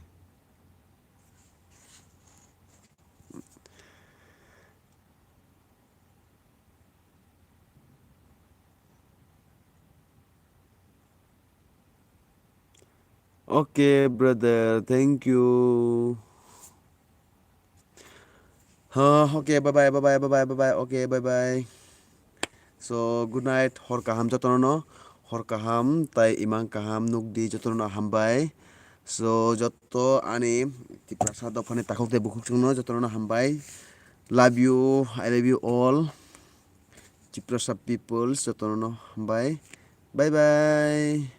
Okay, brother, thank you. Ha, okay, bye bye, bye bye, bye bye, bye bye, okay, bye bye. So, good night, hor kaham jotono no, hor kaham, tai imang kaham, nukdi jotono no hambai. So, joto ani Tiprasa dophani takhuk tei bukhuk chwngno jotono no hambai. Love you, I love you all. Tiprasa people, jotono no hambai. Bye bye.